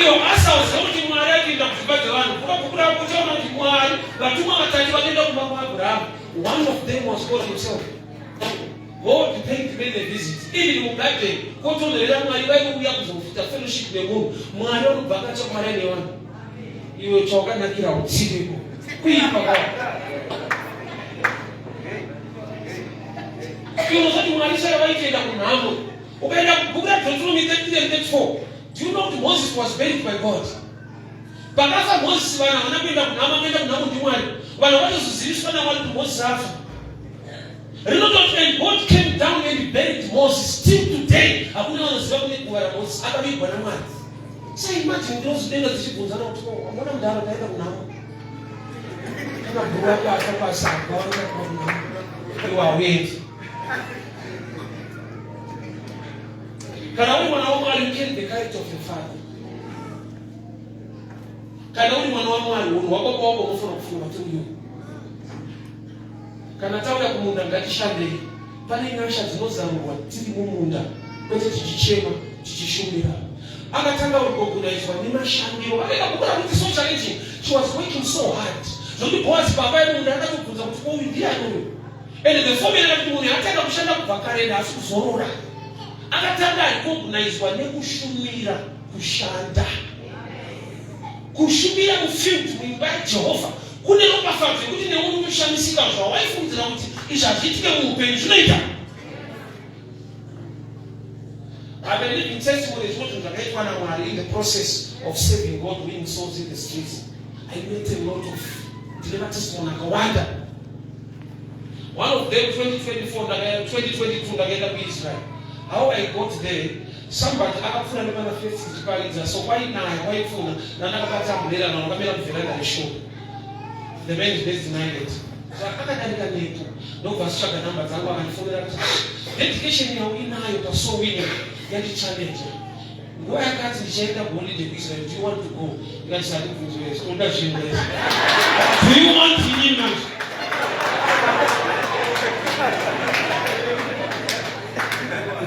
Iwo asa uziva kuti Mwari akuenda kudzimba dzevanhu. Kuba bhuku rako uchaona kuti Mwari vatumwa vatatu vakaenda kumba kwaAbrahamu. One of them was God himself. God paid men a visit. Even mugarden kotonherera Mwari vainouya kuzoita fellowship nemunhu. Mwari vanobva akacha Mwari ane vanhu. Iwe chawakanakira utsiriko. Kuipa kwako. Iwe unozoti Mwari chaivo vaitoenda kunhamo. Ukaenda kubhuku raDeuteronomy 33 and 34, do you know kuti Moses was buried by God? Pakafa Moses vanhu havana kuenda kunhamo, akaenda kunhamo ndiMwari. Vanhu vakatozoziviswa naMwari kuti Moses afa. Rinototi and God came down and buried Moses. Till today hakuna vanoziva kune guva raMoses akavigwa naMwari. So imagine ndinozodenga dzichibvunzana kuti oh, wamona mudhara taenda kunhamo. Kana bhuru wako afa pasanga wanoenda kunhamo. Iwe hauendi. Kana uri mwana waMwari, you carry the character of your father. Kana uri mwana waMwari, unhu hwababa wako unofanira kufunga through you. Kana tauya kumunda ngatishandei. Pane nyasha dzinozarurwa tiri mumunda, kwete tichichema tichishumira. Akatanga kugogunaizwa nemashandiro. Akaenda kukura kuti so challenging. She was working so hard. Zvokuti Boaz baba yemumunda akatobvunza kuti And the formula yekuti munhu atanga kushanda kubva kare ende asi kuzorora. Akatanga aikognizwa nekushumira kushanda. Kushumira mufield muimba yaJehovha kune ropafadzo yekuti newe unotoshamisika zvawaifungidzira kuti izvi hazviitike muupenyu zvinoita. I've been living testimony zvimwe zvinhu zvakaitwa naMwari in the process of saving God winning souls in the streets. I met a lot of ndine matestimony akawanda. One of them 2024 2022 ndakaenda kuIsrael. How I got there somebody akapfuura nepana first ndichiparidza so kwainaya kwaipfuura nandakabata umbrella vanhu vakamira muveranda reshop. The man is based in Ireland. So akadarika nepo ndokubva asitsvaga namba dzangu akandifonera kuti ah, dedication yauinayo pasoul winning yandichallenge nguva yakati ndichaenda kuholiday kuisrael do you want to go ndikati sandibvunzo yes toda zvinhu yes do you want ini manje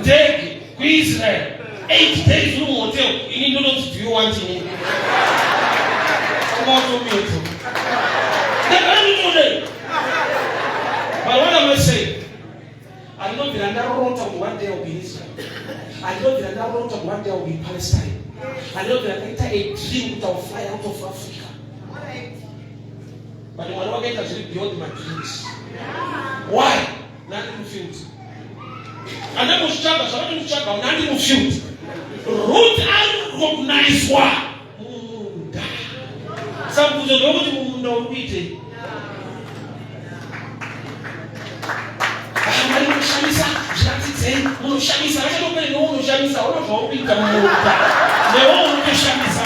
ndege kuisrael 8 days uri muhotel ini ndonoti do you want ini umatomito ndagara nditodei but what am I saying Andinobvira ndarota kuti one day I'll be in Israel. Andinobvira ndarota kuti one day I'll be in Palestine. Andinobvira ndaita a dream kuti I'll fly out of Africa. But Mwari wakaita zviri beyond my dreams. Why? Nandi mufield. Andambozvitsvaga zvakati nditsvaga nandi mufield. Ruth anorecognizwa mumunda. Samubvunzo ndokuti mumunda uri kuitei? Mwari munoshamisa, zviratidzei, munoshamisa. Vachatopere newe unoshamisa, una zvauri kuita mumunda. Newe unotoshamisa.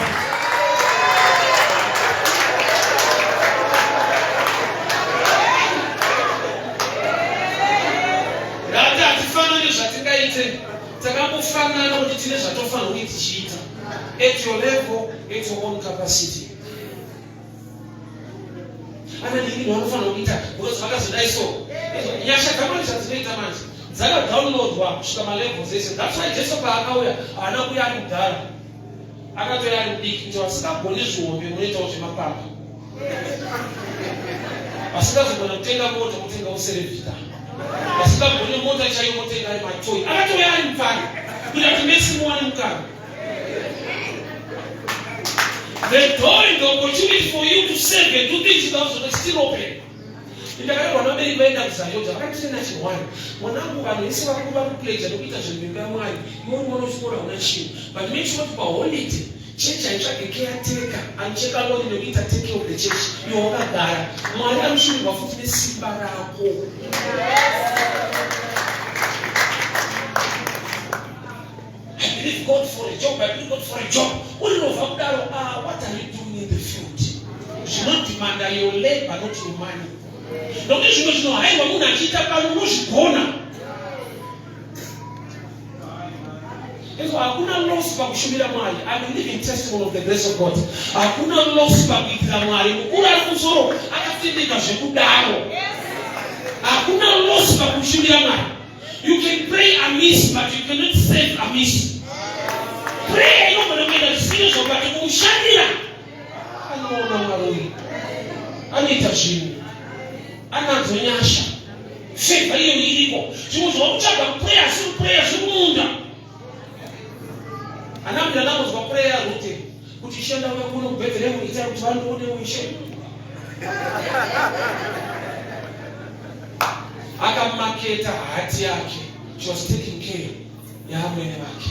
Ngati hatifanani zvatingaite, takangofanana kuti tine zvatofanira kunge tichiita. At your level, at your own capacity. Ana ndini vanofanira kuita because vakazodai so. Nyasha dzamwari zvadzinoita manje dzakadownloadwa kusvika malevels ese. That's why Jesu paakauya haana kuuya ari kudhara, akatouya ari mudiki kuti vasingagoni zvihombe munoitawo zvemapapa, vasingazogona kutenga mota motenga userevhita, vasingagoni mota chaiyo motenga ari matoi. Akatouya ari mupfana kuti ati mesi muwane mukana. The door and the opportunity for you to serve and do things without is still open. Ndakairwa nabereki vaenda kuZayoja vakatirena chihwani. Mwanangu vanhu vese vakuru vari kupleja nekuita zvinhu mimba yaMwari. Iwe uri mwana wechikoro hauna chinhu. But make sure kuti paholiday church haitsvage caretaker anocheka loni nekuita take care of the church. Iwe wakagara. Mwari anoshumirwa futi nesimba rako. I believe God for a job, I believe God for a job. Uri rovha kudaro, ah, what are you doing in the field? Zvinodemanda your labor, not your money. Nokuti zvimwe zvinohairwa munhu achiita pano unozvigona. Izvo hakuna loss pakushumira Mwari. I'm a living testimony of the grace of God. Hakuna loss pakuitira Mwari. Mukuru ari kumusoro akatendeka zvekudaro. Hakuna loss pakushumira Mwari. You can pray amiss but you cannot save amiss. Prayer inogona kuenda zvisiri izvo but kumushandira anoona Mwari uyu anoita zvinhu anadzo nyasha favor iyo iriko zvimwe zvakutsvaga kuprayer asi kuprayer zviri kumunda anambuya ndambonzwa prayer rute kuti ishe ndauya kuno kubethlehemu itai kuti vandione ishe akamaketa hati yake she was taking care yaamwene vake.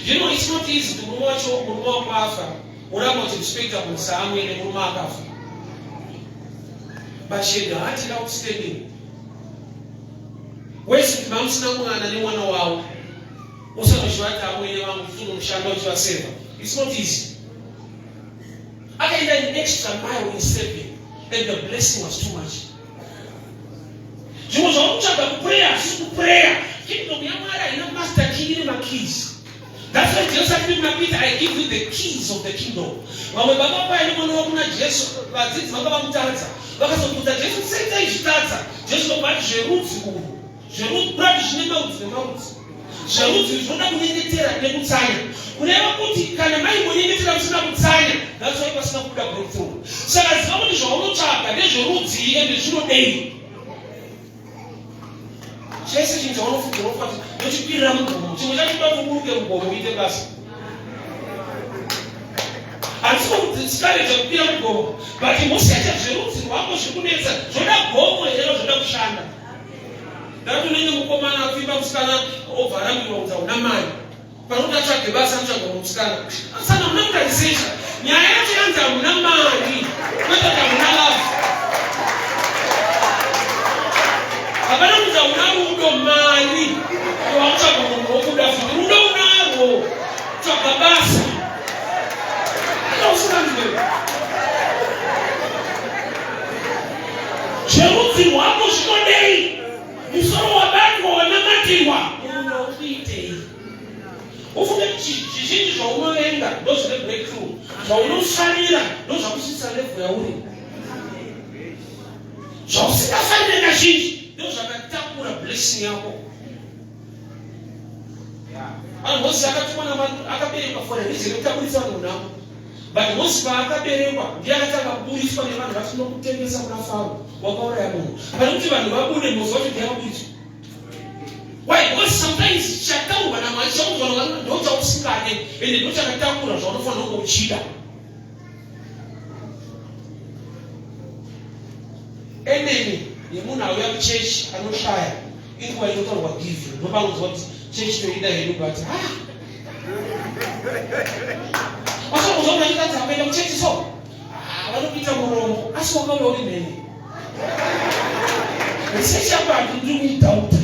You know it's not easy kuti murume wacho murume wako afa uramba uchirespecta munhu saamwene murume akafa but she had heart outstanding wese kuti mamusina mwana nemwana wavo usanochivati amwene vangu funomushanda uchivaseva it's not easy akaenda an extra mile in serving and the blessing was too much zvimwe zvauri kutsvaga kuprayer hazvisi kuprayer kingdom yamwari haina master key ine makeys That's why Jesu akati kuna Peter, I give you the keys of the kingdom. Vamwe baba paine mwana wakuna Jesu, vadzidzi vanga vamutadza. Vakazobvunza Jesu, sei taizvitadza? Jesu ndobva ati zverudzi urwu. Zverudzi kurati zvine marudzi nemarudzi. Zverudzi zvinoda kunyengetera nekutsanya. Kureva kuti kana maimbonyengetera musina kutsanya, that's why pasina kubuda breakthrough. Saka ziva kuti zvaunotsvaga ndezverudzii ende zvinodei. Chese chinhu chaunofungira unofunga kuti ndochikwirira mugomo. Chimwe chacho kuda kuti uburuke mugomo uite basa. Handisi kudiscourage kukwira mugomo, but musaita zverudzi rwako zviri kunetsa. Zvoda gomo here zvoda kushanda? Ndati unenge mukomana apfimba musikana obva arambirwa kunzi hauna mari. Panokuti atsvage basa anotsvaga musikana. Asana hamuna kutarisisha. Nyaya yacho yanzi hamuna mari. Kwete kuti hamuna love. Hapana kunzi hamuna rudo mari. Wakutsvaga munhu wokuda futi. Rudo unarwo. Tsvaga basa. Usinganzwe. Zverudzi rwako zvinodei? Musoro wabatwa wanamatirwa. Munhu wakuitei? Ufunge zvizhinji zvaunovenga ndozvine breakthrough. Zvaunofarira ndozvakusvitsa level yauri. Zvausingafarire kazhinji ndozvakatakura blessing yako. Vanhu Moses akatumwa naMwari akaberekwa for a reason yekuti aburitse vanhu munhamo. But Moses paakaberekwa ndiye akatanga kuburitswa nevanhu vati tinokutengesa kuna Faro wakauraya munhu. Pane kuti vanhu vabude Moses wacho ndiye akaburitswa. Why? Because sometimes chataurwa naMwari chaudzwa naMwari ndo chausingade ende ndo chakatakura zvaunofanira kunge uchida. Enemy yemunhu auya kuchechi anoshaya inguva inotaurwa giving ndopanonzwa kuti chechi toida hedu but ah wasokuza kuti achikadzi akuenda kuchechi so ah, vanokuita murombo asi wakauya uri mhene research yako handiri kuidhauta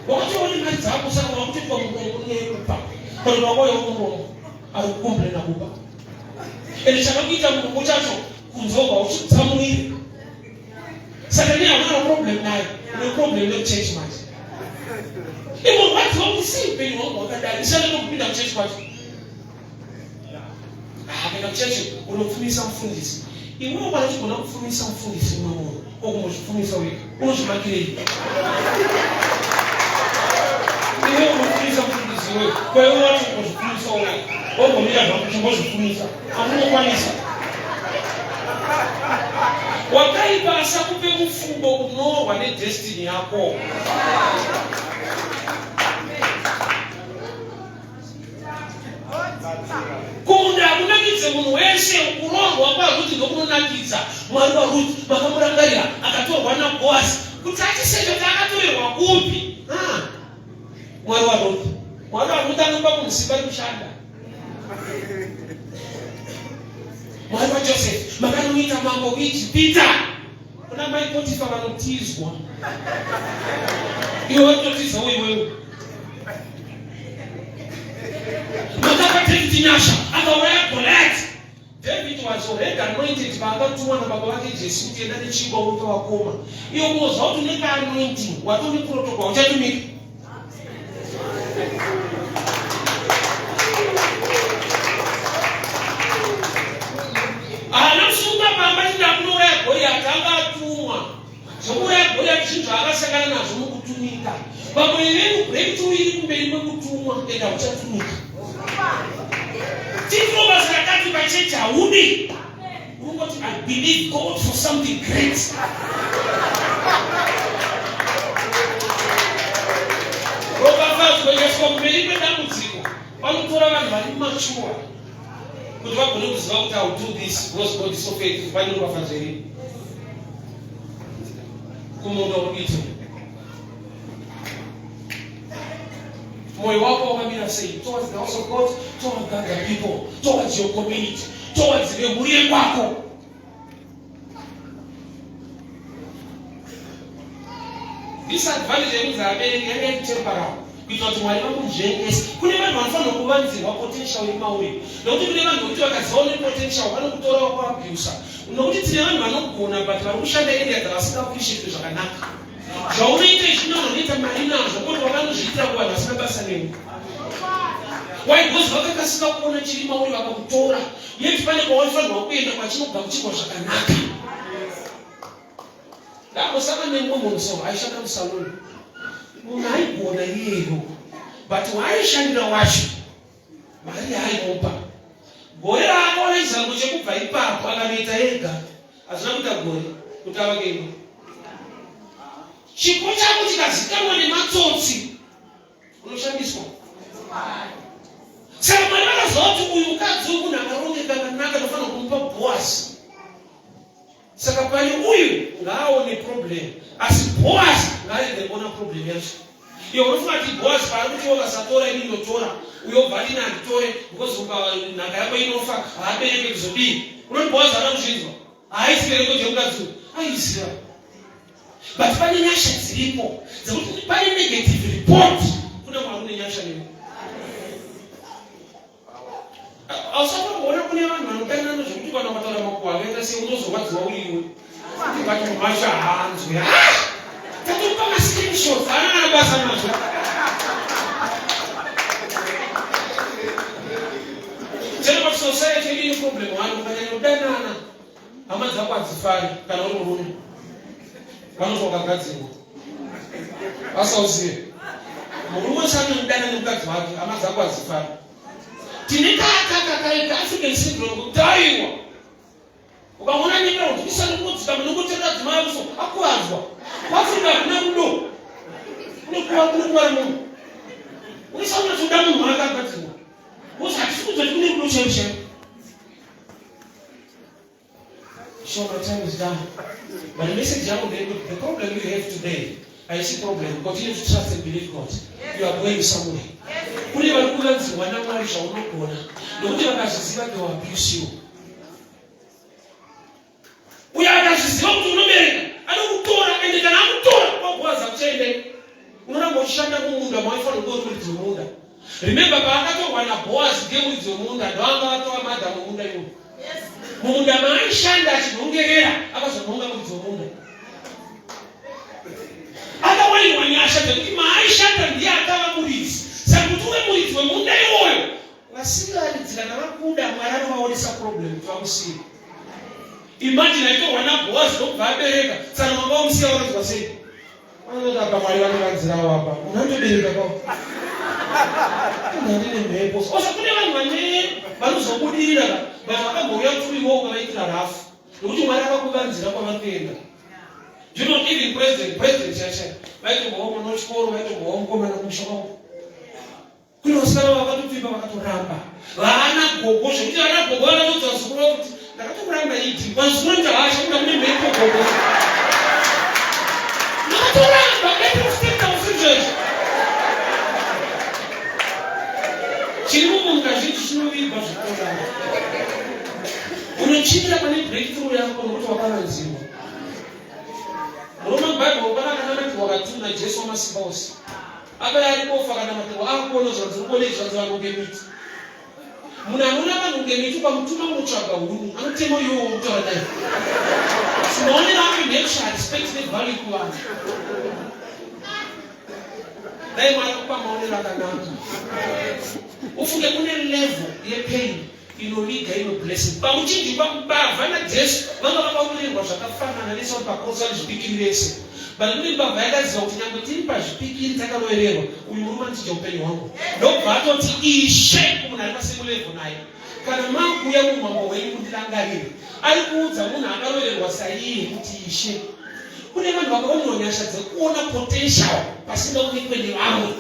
wakati uri mari dzako saka wakutoitwa murombo neyekupa kana wakauya uri murombo ari kukomplena kupa ende chakakuita murombo chacho kunzogwa uchitsamwira saka ne hauna problem nayo une problem nekuchechi manje imorwadziwa kuti sei upenyu hwangu hwakadai ndishande nokupinda kuchechi kwacho ah, kuenda kuchechi unopfumisa mufundisi iwewe kana uchigona kupfumisa mufundisi umwe munhu okumozvipfumisa wega unozvimakirei iwe unopfumisa mufundisi iwewe kwaiwe wacho kuzvipfumisa wega wogomira zvako chimbozvipfumisa Amunokwanisa. Wakaipa asakupe mufungo unorwa nedestiny yako. Kumunda hakunakidze munhu wese kuroorwa kwaRuti ndokunonakidza. Mwari waRuti makamurangarira akatorwa naBoasi kuti achisecha kuti akatorerwa kupi. Ah. Mwari waRuti. Mwari waRuti anopa munhu simba rekushanda. Mwari waJoseph makanoita mambo kuIjipita. Kuna mai Potifa vanotizwa. Iwe watotizawo iwewe. Makapa David nyasha akauraya Goliath. David was already anointed paakatumwa nababa vake Jesse kuti enda nechingwa unopa vakoma. Iwe unozwa kuti unenge anointing watone protocol uchatumika. Haana kusunga pamba chiti akunouraya Goriati anga atumwa. Zvekuuraya Goriati zvinhu zvaakasangana nazvo mukutumika. Vamwe venyu breakthrough iri kumberi kwekutumwa enda uchatumika. Titiro basa rakati pachechi haudi. Unongoti I believe God for something great. Ropafadzwa ikaiswa kumberi kwedambudziko vanotora vanhu vari mature kuti vagone kuziva kuti I will do this because God is so faithful. Pane ropafadzo iripo kumunda uri kuita Moyo wako wakamira sei towards the house of God, towards other people, towards your community, towards vemhuri yekwako? Disadvantage yekunzi abereki yanga iri temporary kuitira kuti Mwari vakunzvengese. Kune vanhu vanofanira kuvanzirwa potential iri mauri, nokuti kune vanhu vekuti vakaziva une potential vanokutora vakuabusa, nokuti tine vanhu vanogona but vari kushanda area dzavasinga appreciate zvakanaka. Zvaunoita izvi unoita mari nazvo kuti wakanozviitira kuvanhu vasina basa newe. Why? Because vakakasika kuona chiri mauri vakakutora. Yet pane kwawaifanirwa kuenda kwachinogamuchirwa zvakanaka. Ndambosanga nemumwe munhu so aishanda musaluni. Munhu aigona iyeyo but waaishandira wacho mari yaaimupa gore raakaona chizango chekubva ipapo akanoita ega hazvina kuita gore kuti avake imba. Chipo chako chikazikanwa nematsotsi unoshandiswa. Saka Mwari vakaziva kuti uyu mukadzi uyu munhu akarongeka akanaka, ndofanira kumupa Bhoasi. Saka pane uyu ngaaone problem, asi Bhoasi ngaarege kuona problem yacho. Iwe unofunga kuti Bhoasi paari kuti wakasatora ini ndotora, uyo obva ati ini handitore because nhaka yako inofa, haabereke kuzodii? Unoti Bhoasi haana kuzvinzwa? Haaisi record yemukadzi uyu, aiziva. But pane nyasha dziripo dzekuti pane negative report kuna Mwari une nyasha newe. Ausatomboona kune vanhu vanodanana zvekuti kana ukataura makuhwa akaita sei unozorwadziwa uriwe. But masha haanzwi. Ah! Tatopa mascreenshots haana kana basa nazvo. Chero pa society yedu ine problem one ukanyanya kudanana hama dzako hadzifari kana uri murume vanoti wakagadzirwa asauzive murume wese anodana nemukadzi wake hama dzako hadzifari tine kakakakaita african syndrome kuti aiwa ukaona nyika unzwisa nekudzika munongotenda dzimai uso akuvadzwa kuafrica hakuna rudo kunekuva kunekuva munhu unosaunatsoda munhu akagadzirwa Because hatisi kunzwa kuti kune rudo chaivo chaivo. So my time is done. But the message yangu ndeyekuti the problem you have today haisi problem. Continue to trust and believe God. You are going somewhere. Kune vari kuvanzirwa naMwari zvaunogona nokuti vakazviziva they will abuse you. Uyo akazviziva kuti unobereka anokutora ende kana akutora kwaBhoazi akuchaendei unoramba uchishanda mumunda mawaifanira kunge uri muridzi wemunda. Remember paakatorwa naBhoazi ndiye muridzi wemunda ndoanga atova madha mumunda iwo. Mumunda maaishanda achinhongerera akazonhonga muridzi wemunda. Akawanirwa nyasha dzekuti maaishanda ndiye akava muridzi. Saka kuti uve muridzi wemunda iwoyo vasingaridzi kana vakuda Mwari anovaonesa problem kuti vakusiye. Imagine aitorwa naBhoazi ndokubva abereka saka mama vamusiya vakanzwa sei? Vanoti apa Mwari vanovanzirawo apa munhu anotobereka kwavo ndine mhepo osa kune vanhu vane vanozobudirira ka vanhu vakambouya turiwo ukavaitira rafu nokuti Mwari akakuvanzira kwavari kuenda. Do you know even president president chacha vaitombovawo mwana wechikoro vaitombovawo mukomana kumusha kwavo Kune vasikana vakatopfimba vakatoramba vana gogo zvekuti vana gogo vakatodza vazukuru vavo kuti ndakatokuramba idi vazukuru kuti hasha kuda kune mhepo gogo ndakatoramba ndatokutenga usizvezvo chiri mumunhu kazhinji chinovigwa zvekutoramba unochimira pane breakthrough yako nokuti wakavanzirwa murume mubhaibheri pana akanamatirwa katuna jesu wamasimba ose Akauya ari bofu akanamatirwa akuona zvanzi urikuona izvi zvanzi vanhu kunge miti. Munhu anoona vanhu kunge miti ukamutuma kunotsvaga huni anotema iwowo wokutaura naye. Maonero ake ndeyekushaya respect nevalue kuvanhu. Dai Mwari akupa maonero akanaka. Ufunge kune level yepain inoviga imwe blessing pamuchinjikwa mbavha najesu vanga vakawirirwa zvakafanana vese vari pakrosi vari zvipikiri vese but kune mbavha yakaziva kuti nyangwe tiri pazvipikiri takarovererwa uyu murume anochinja upenyu hwangu ndobva atoti ishe kumunhu ari pasame level naye kana makuuya muumambo hwenyu kundirangarire ari kuudza munhu akarovererwa saiye kuti ishe kune vanhu vakaonerwa nyasha dzekuona potential pasingaonekwe nevamwe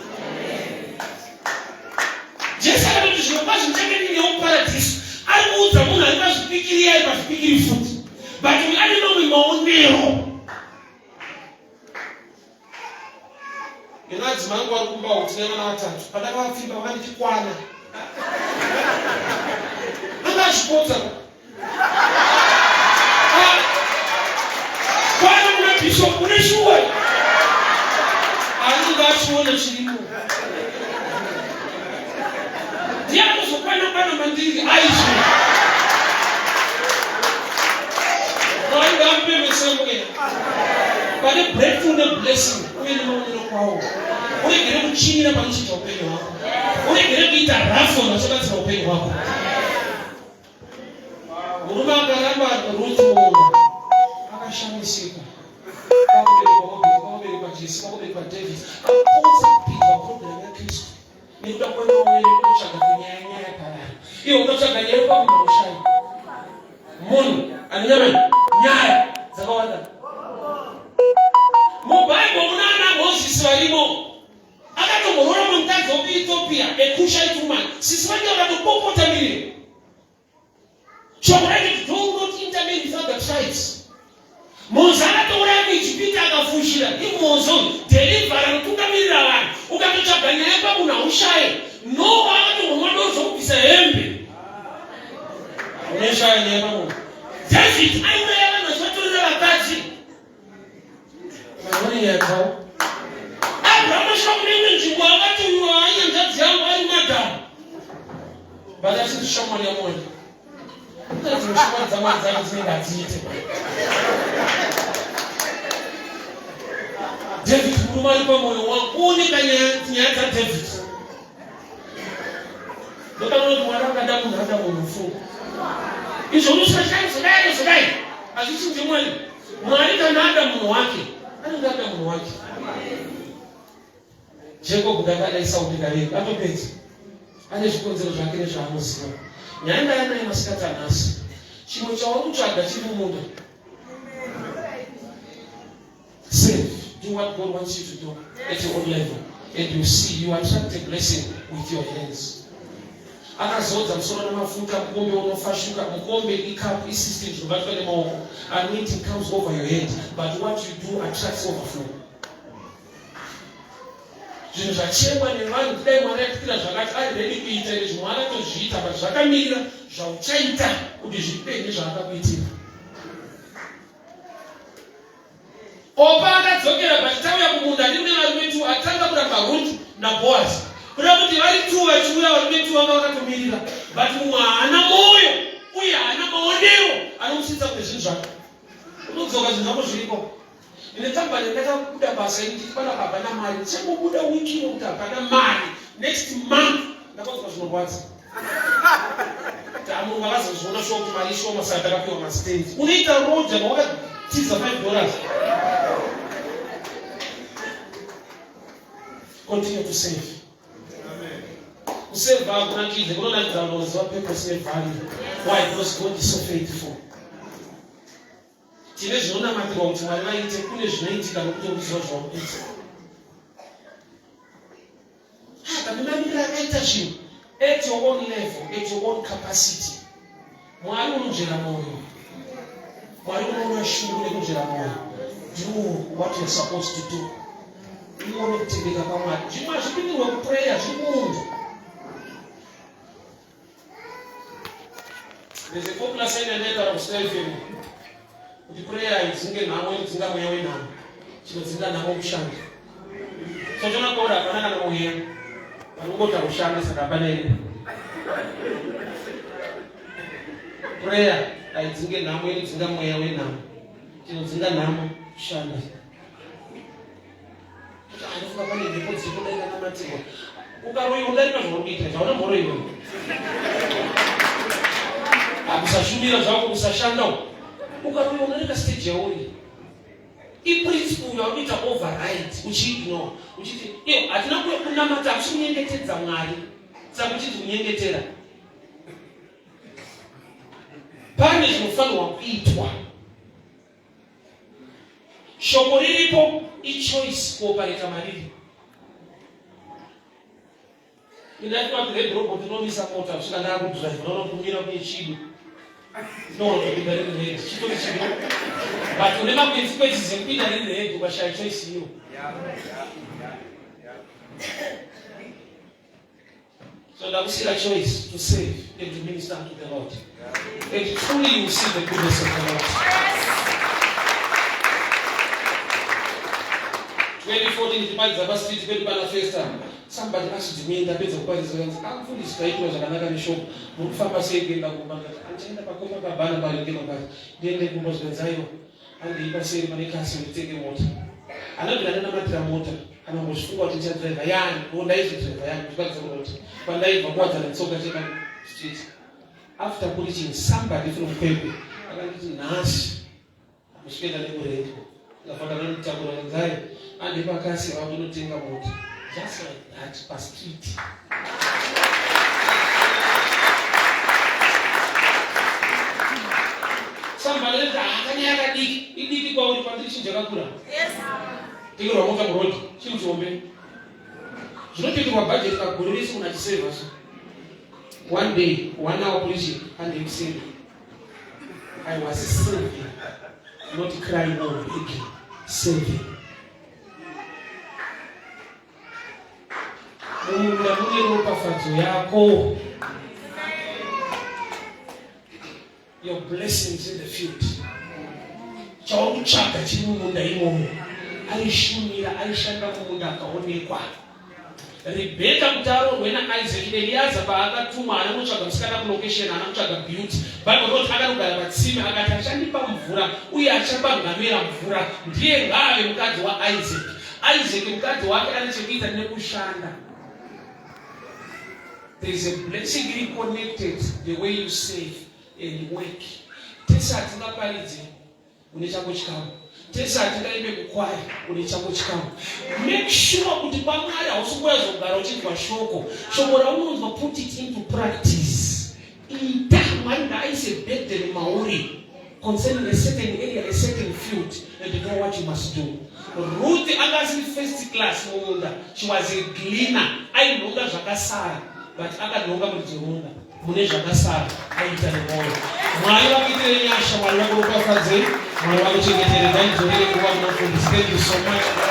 Jesu akatoti zvirokwazvo ndichange ndiinewo muparadhiso. Ari kuudza munhu ari pazvipikiri iye ari pazvipikiri futi. But uyu ane mamwe maonero. Ino adzimai angu vari kumba uku tine vana vatatu. Pandakavapfimba vakanditi kwana. Anga achipotsa. Ah, kwana muna bishop une shuwa. Anenge achiona chirimo. Ndiye anozokwana kwana mandiri aizvo. Mwari ngaamupe mesemwe. Pane breakthrough neblessing uye nemaonero kwawo. Uregere kuchinyira panochinja upenyu hwako. Uregere kuita rafu vachabatsira upenyu hwako. Murume akaramba Ruth mumunda akashamisika. Kwakuberekwa Obedi, kwakuberekwa Jesi, kwakuberekwa David. Akapotsa kupinzwa program yaKristu nekuda kwemawere kutsvaga kunyaya nyaya pavanhu. Iwe unotsvaga nyaya kwamunhu ushaya. Munhu ane nyama nyaya dzakawanda. MuBible muna David aiuraya vanhu achivatorera vakadzi. Maone nyaya dzavo. Abraham asvika kune imwe nzvimbo akati uyu hanyanzvadzi yangu ari madhamu. But achiti shamwari yaMwari. Dzimwe shamwari dzaMwari dzacho dzinenge hadziite. David murume ari pamwoyo wangu. Uoneka nyaya dzaDavid. Ndopanoona kuti Mwari akada munhu ada munhu funga. Izvo unosvika zodai zodai. Hazvichinje Mwari. Mwari kana ada munhu wake, anenge ada munhu wake. Jacob ndakada Esau ndikavenga atopedza. Ane zvikonzero zvake nezvaanoziva. Nyaya ndaya naye masikati anhasi. Chimwe chauri kutsvaga chiri mumunda. Save. Do what God wants you to do at your own level. And you see, you attract a blessing with your hands. Akazodza musoro nemafuta, mukombe unofashuka, mukombe icup, isystem zvinobatwa nemaoko. Anointing comes over your head, but what you do attracts overflow. Zvinhu zvachemwa nevanhu kudai Mwari atiitira zvakati ari ready kuita izvi Mwari atozviita but zvakamirira zvauchaita kuti zvipenye zvaakakuitira. Opa akadzokera but tauya kumunda ndiri nevarume tu atanga kuramba Ruth naBoaz. Kuda kuti vari tu vachiuya varume tu vanga vakatomirira but mumwe haana moyo uye haana maonero anomusvitsa kune zvinhu zvake. Unodzoka zvinhu zvako zviriko. Ndine kambani ndakabuda basa ini ndichiti panapa hapana mari ndichangobuda wiki ino kuti hapana mari next month ndakanzwa zvinorwadza. Tamurungu akazozviona shuwa kuti mari ishoma saka takapiwa mastands. Unoita roja mawakatiza 5 dollars. Continue to save. Kusave hakunakidze kunonakidza vanhu vanoziva purpose nevalue. Why? Because God is so faithful. Tine zvinonamatirwa kuti Mwari vaite, kune zvinoitika nokuti uri kuziva zvauri kuita. Pane mamiriro akaita zvinhu at your own level, at your own capacity. Mwari unonzvera mwoyo. Mwari unoona shungu nekunzvera mwoyo. Do what you're supposed to do. Uone kutendeka kwaMwari. Zvimwe hazvipindirwe kuprayer, zviri kumunhu. There's a popular saying yandaitaura kuStar FM kuti prayer haidzinge nhamo inodzinga mweya wenhamo. Chinodzinga nhamo kushanda. So toona kwauri hapana kana mweya. Vanongoti haushande saka hapana iri. Prayer haidzinge nhamo inodzinga mweya wenhamo. Chinodzinga nhamo kushanda. Anofunga pane mhepo dziri kudaika namatirwa. Ukaroiwa udarika zvauri kuita izvi, hauna mboroiwa. Akusashumira zvako kusashanda uko. Ukaroiwa udarika stage yauri. Iprinciple yauri kuita override uchiignore. Uchiti iyo hatina kunamata hakusi kunyengetedza Mwari. Saka uchiti kunyengetera. Pane zvinofanirwa kuitwa. Shoko riripo ichoice kuopareta mariri. Ndinati red robot inomisa mota kusvika ndakudrive unoona kumira kune chido ndinoona kupinda riri red chitori chido but une maconsequences ekupinda riri red ukashaya choice iyo. So ndakusira choice to save and to minister unto the Lord. And truly you will see the goodness of the Lord. 2014 ndichiparidza pastreet pedu pana Festa. Somebody asked me ndapedza kuparidza kanzi amfundisi taitwa zvakanaka neshoko. Muri kufamba sei kuenda kumba? Ndati andichaenda paCopacabana paringe mabasa. Ndiende kumba zvikanzi aiwa. Handei paseri pane kasi nditenge mota. Anobvira ndanamatira mota kana kumbozvifunga kuti ndichadriver yani o ndaizodriver yani ndikwanisa kuroti kwandaibva kuwadzana tsoka cheka street after preaching somebody from Kwekwe akanditi nhasi musikuenda nekurendi ndikafanira nonitakura nzai andipa kasi vakunotenga mota just like that pastreet Somebody said, ah, kanyaya kadiki idiki kwauri kwandiri chinhu chakakura. Tengerwa mota muroad chinhu chihombe. Zvinotengerwa budget pagore rese munhu achiseva so. One day, one hour preaching and they sing. I was serving, not crying or begging, serving. Mumunda mune ropafadzo yako. Your blessings in the field. Chauri kutsvaga chiri mumunda imomo. Aishumira, aishanda mumunda akaonekwa. Rebheka kuti aroorwe naIsaac, Eliaza paakatumwa haana kunotsvaga musikana kulocation, haana kutsvaga beauty. Bible rinoti akanogara patsime akati achandipa mvura uye achapa ngamera mvura, ndiye ngaave mukadzi waIsaac. Isaac mukadzi wake ane chekuita nekushanda. There is a blessing iri connected the way you save and work. Tese hatingaparidze une chako chikamu tese hatingaimbe kukwaya une chako chikamu make sure kuti kwamwari hausi kuyazogara uchinzwa shoko shoko raunonzwa put it into practice ita mwari ngaaise burden mauri concerning a certain area a certain field and know what you must do Ruth anga asiri first class mumunda she was a gleaner ainhonga zvakasara but akanhonga muridzi wemunda mune zvakasara aiita nemwoyo Mwari vakuitire nyasha Mwari vakuropafadzei Mwari vakuchengetere ngaidzorere nguva munofundisi thank you so much.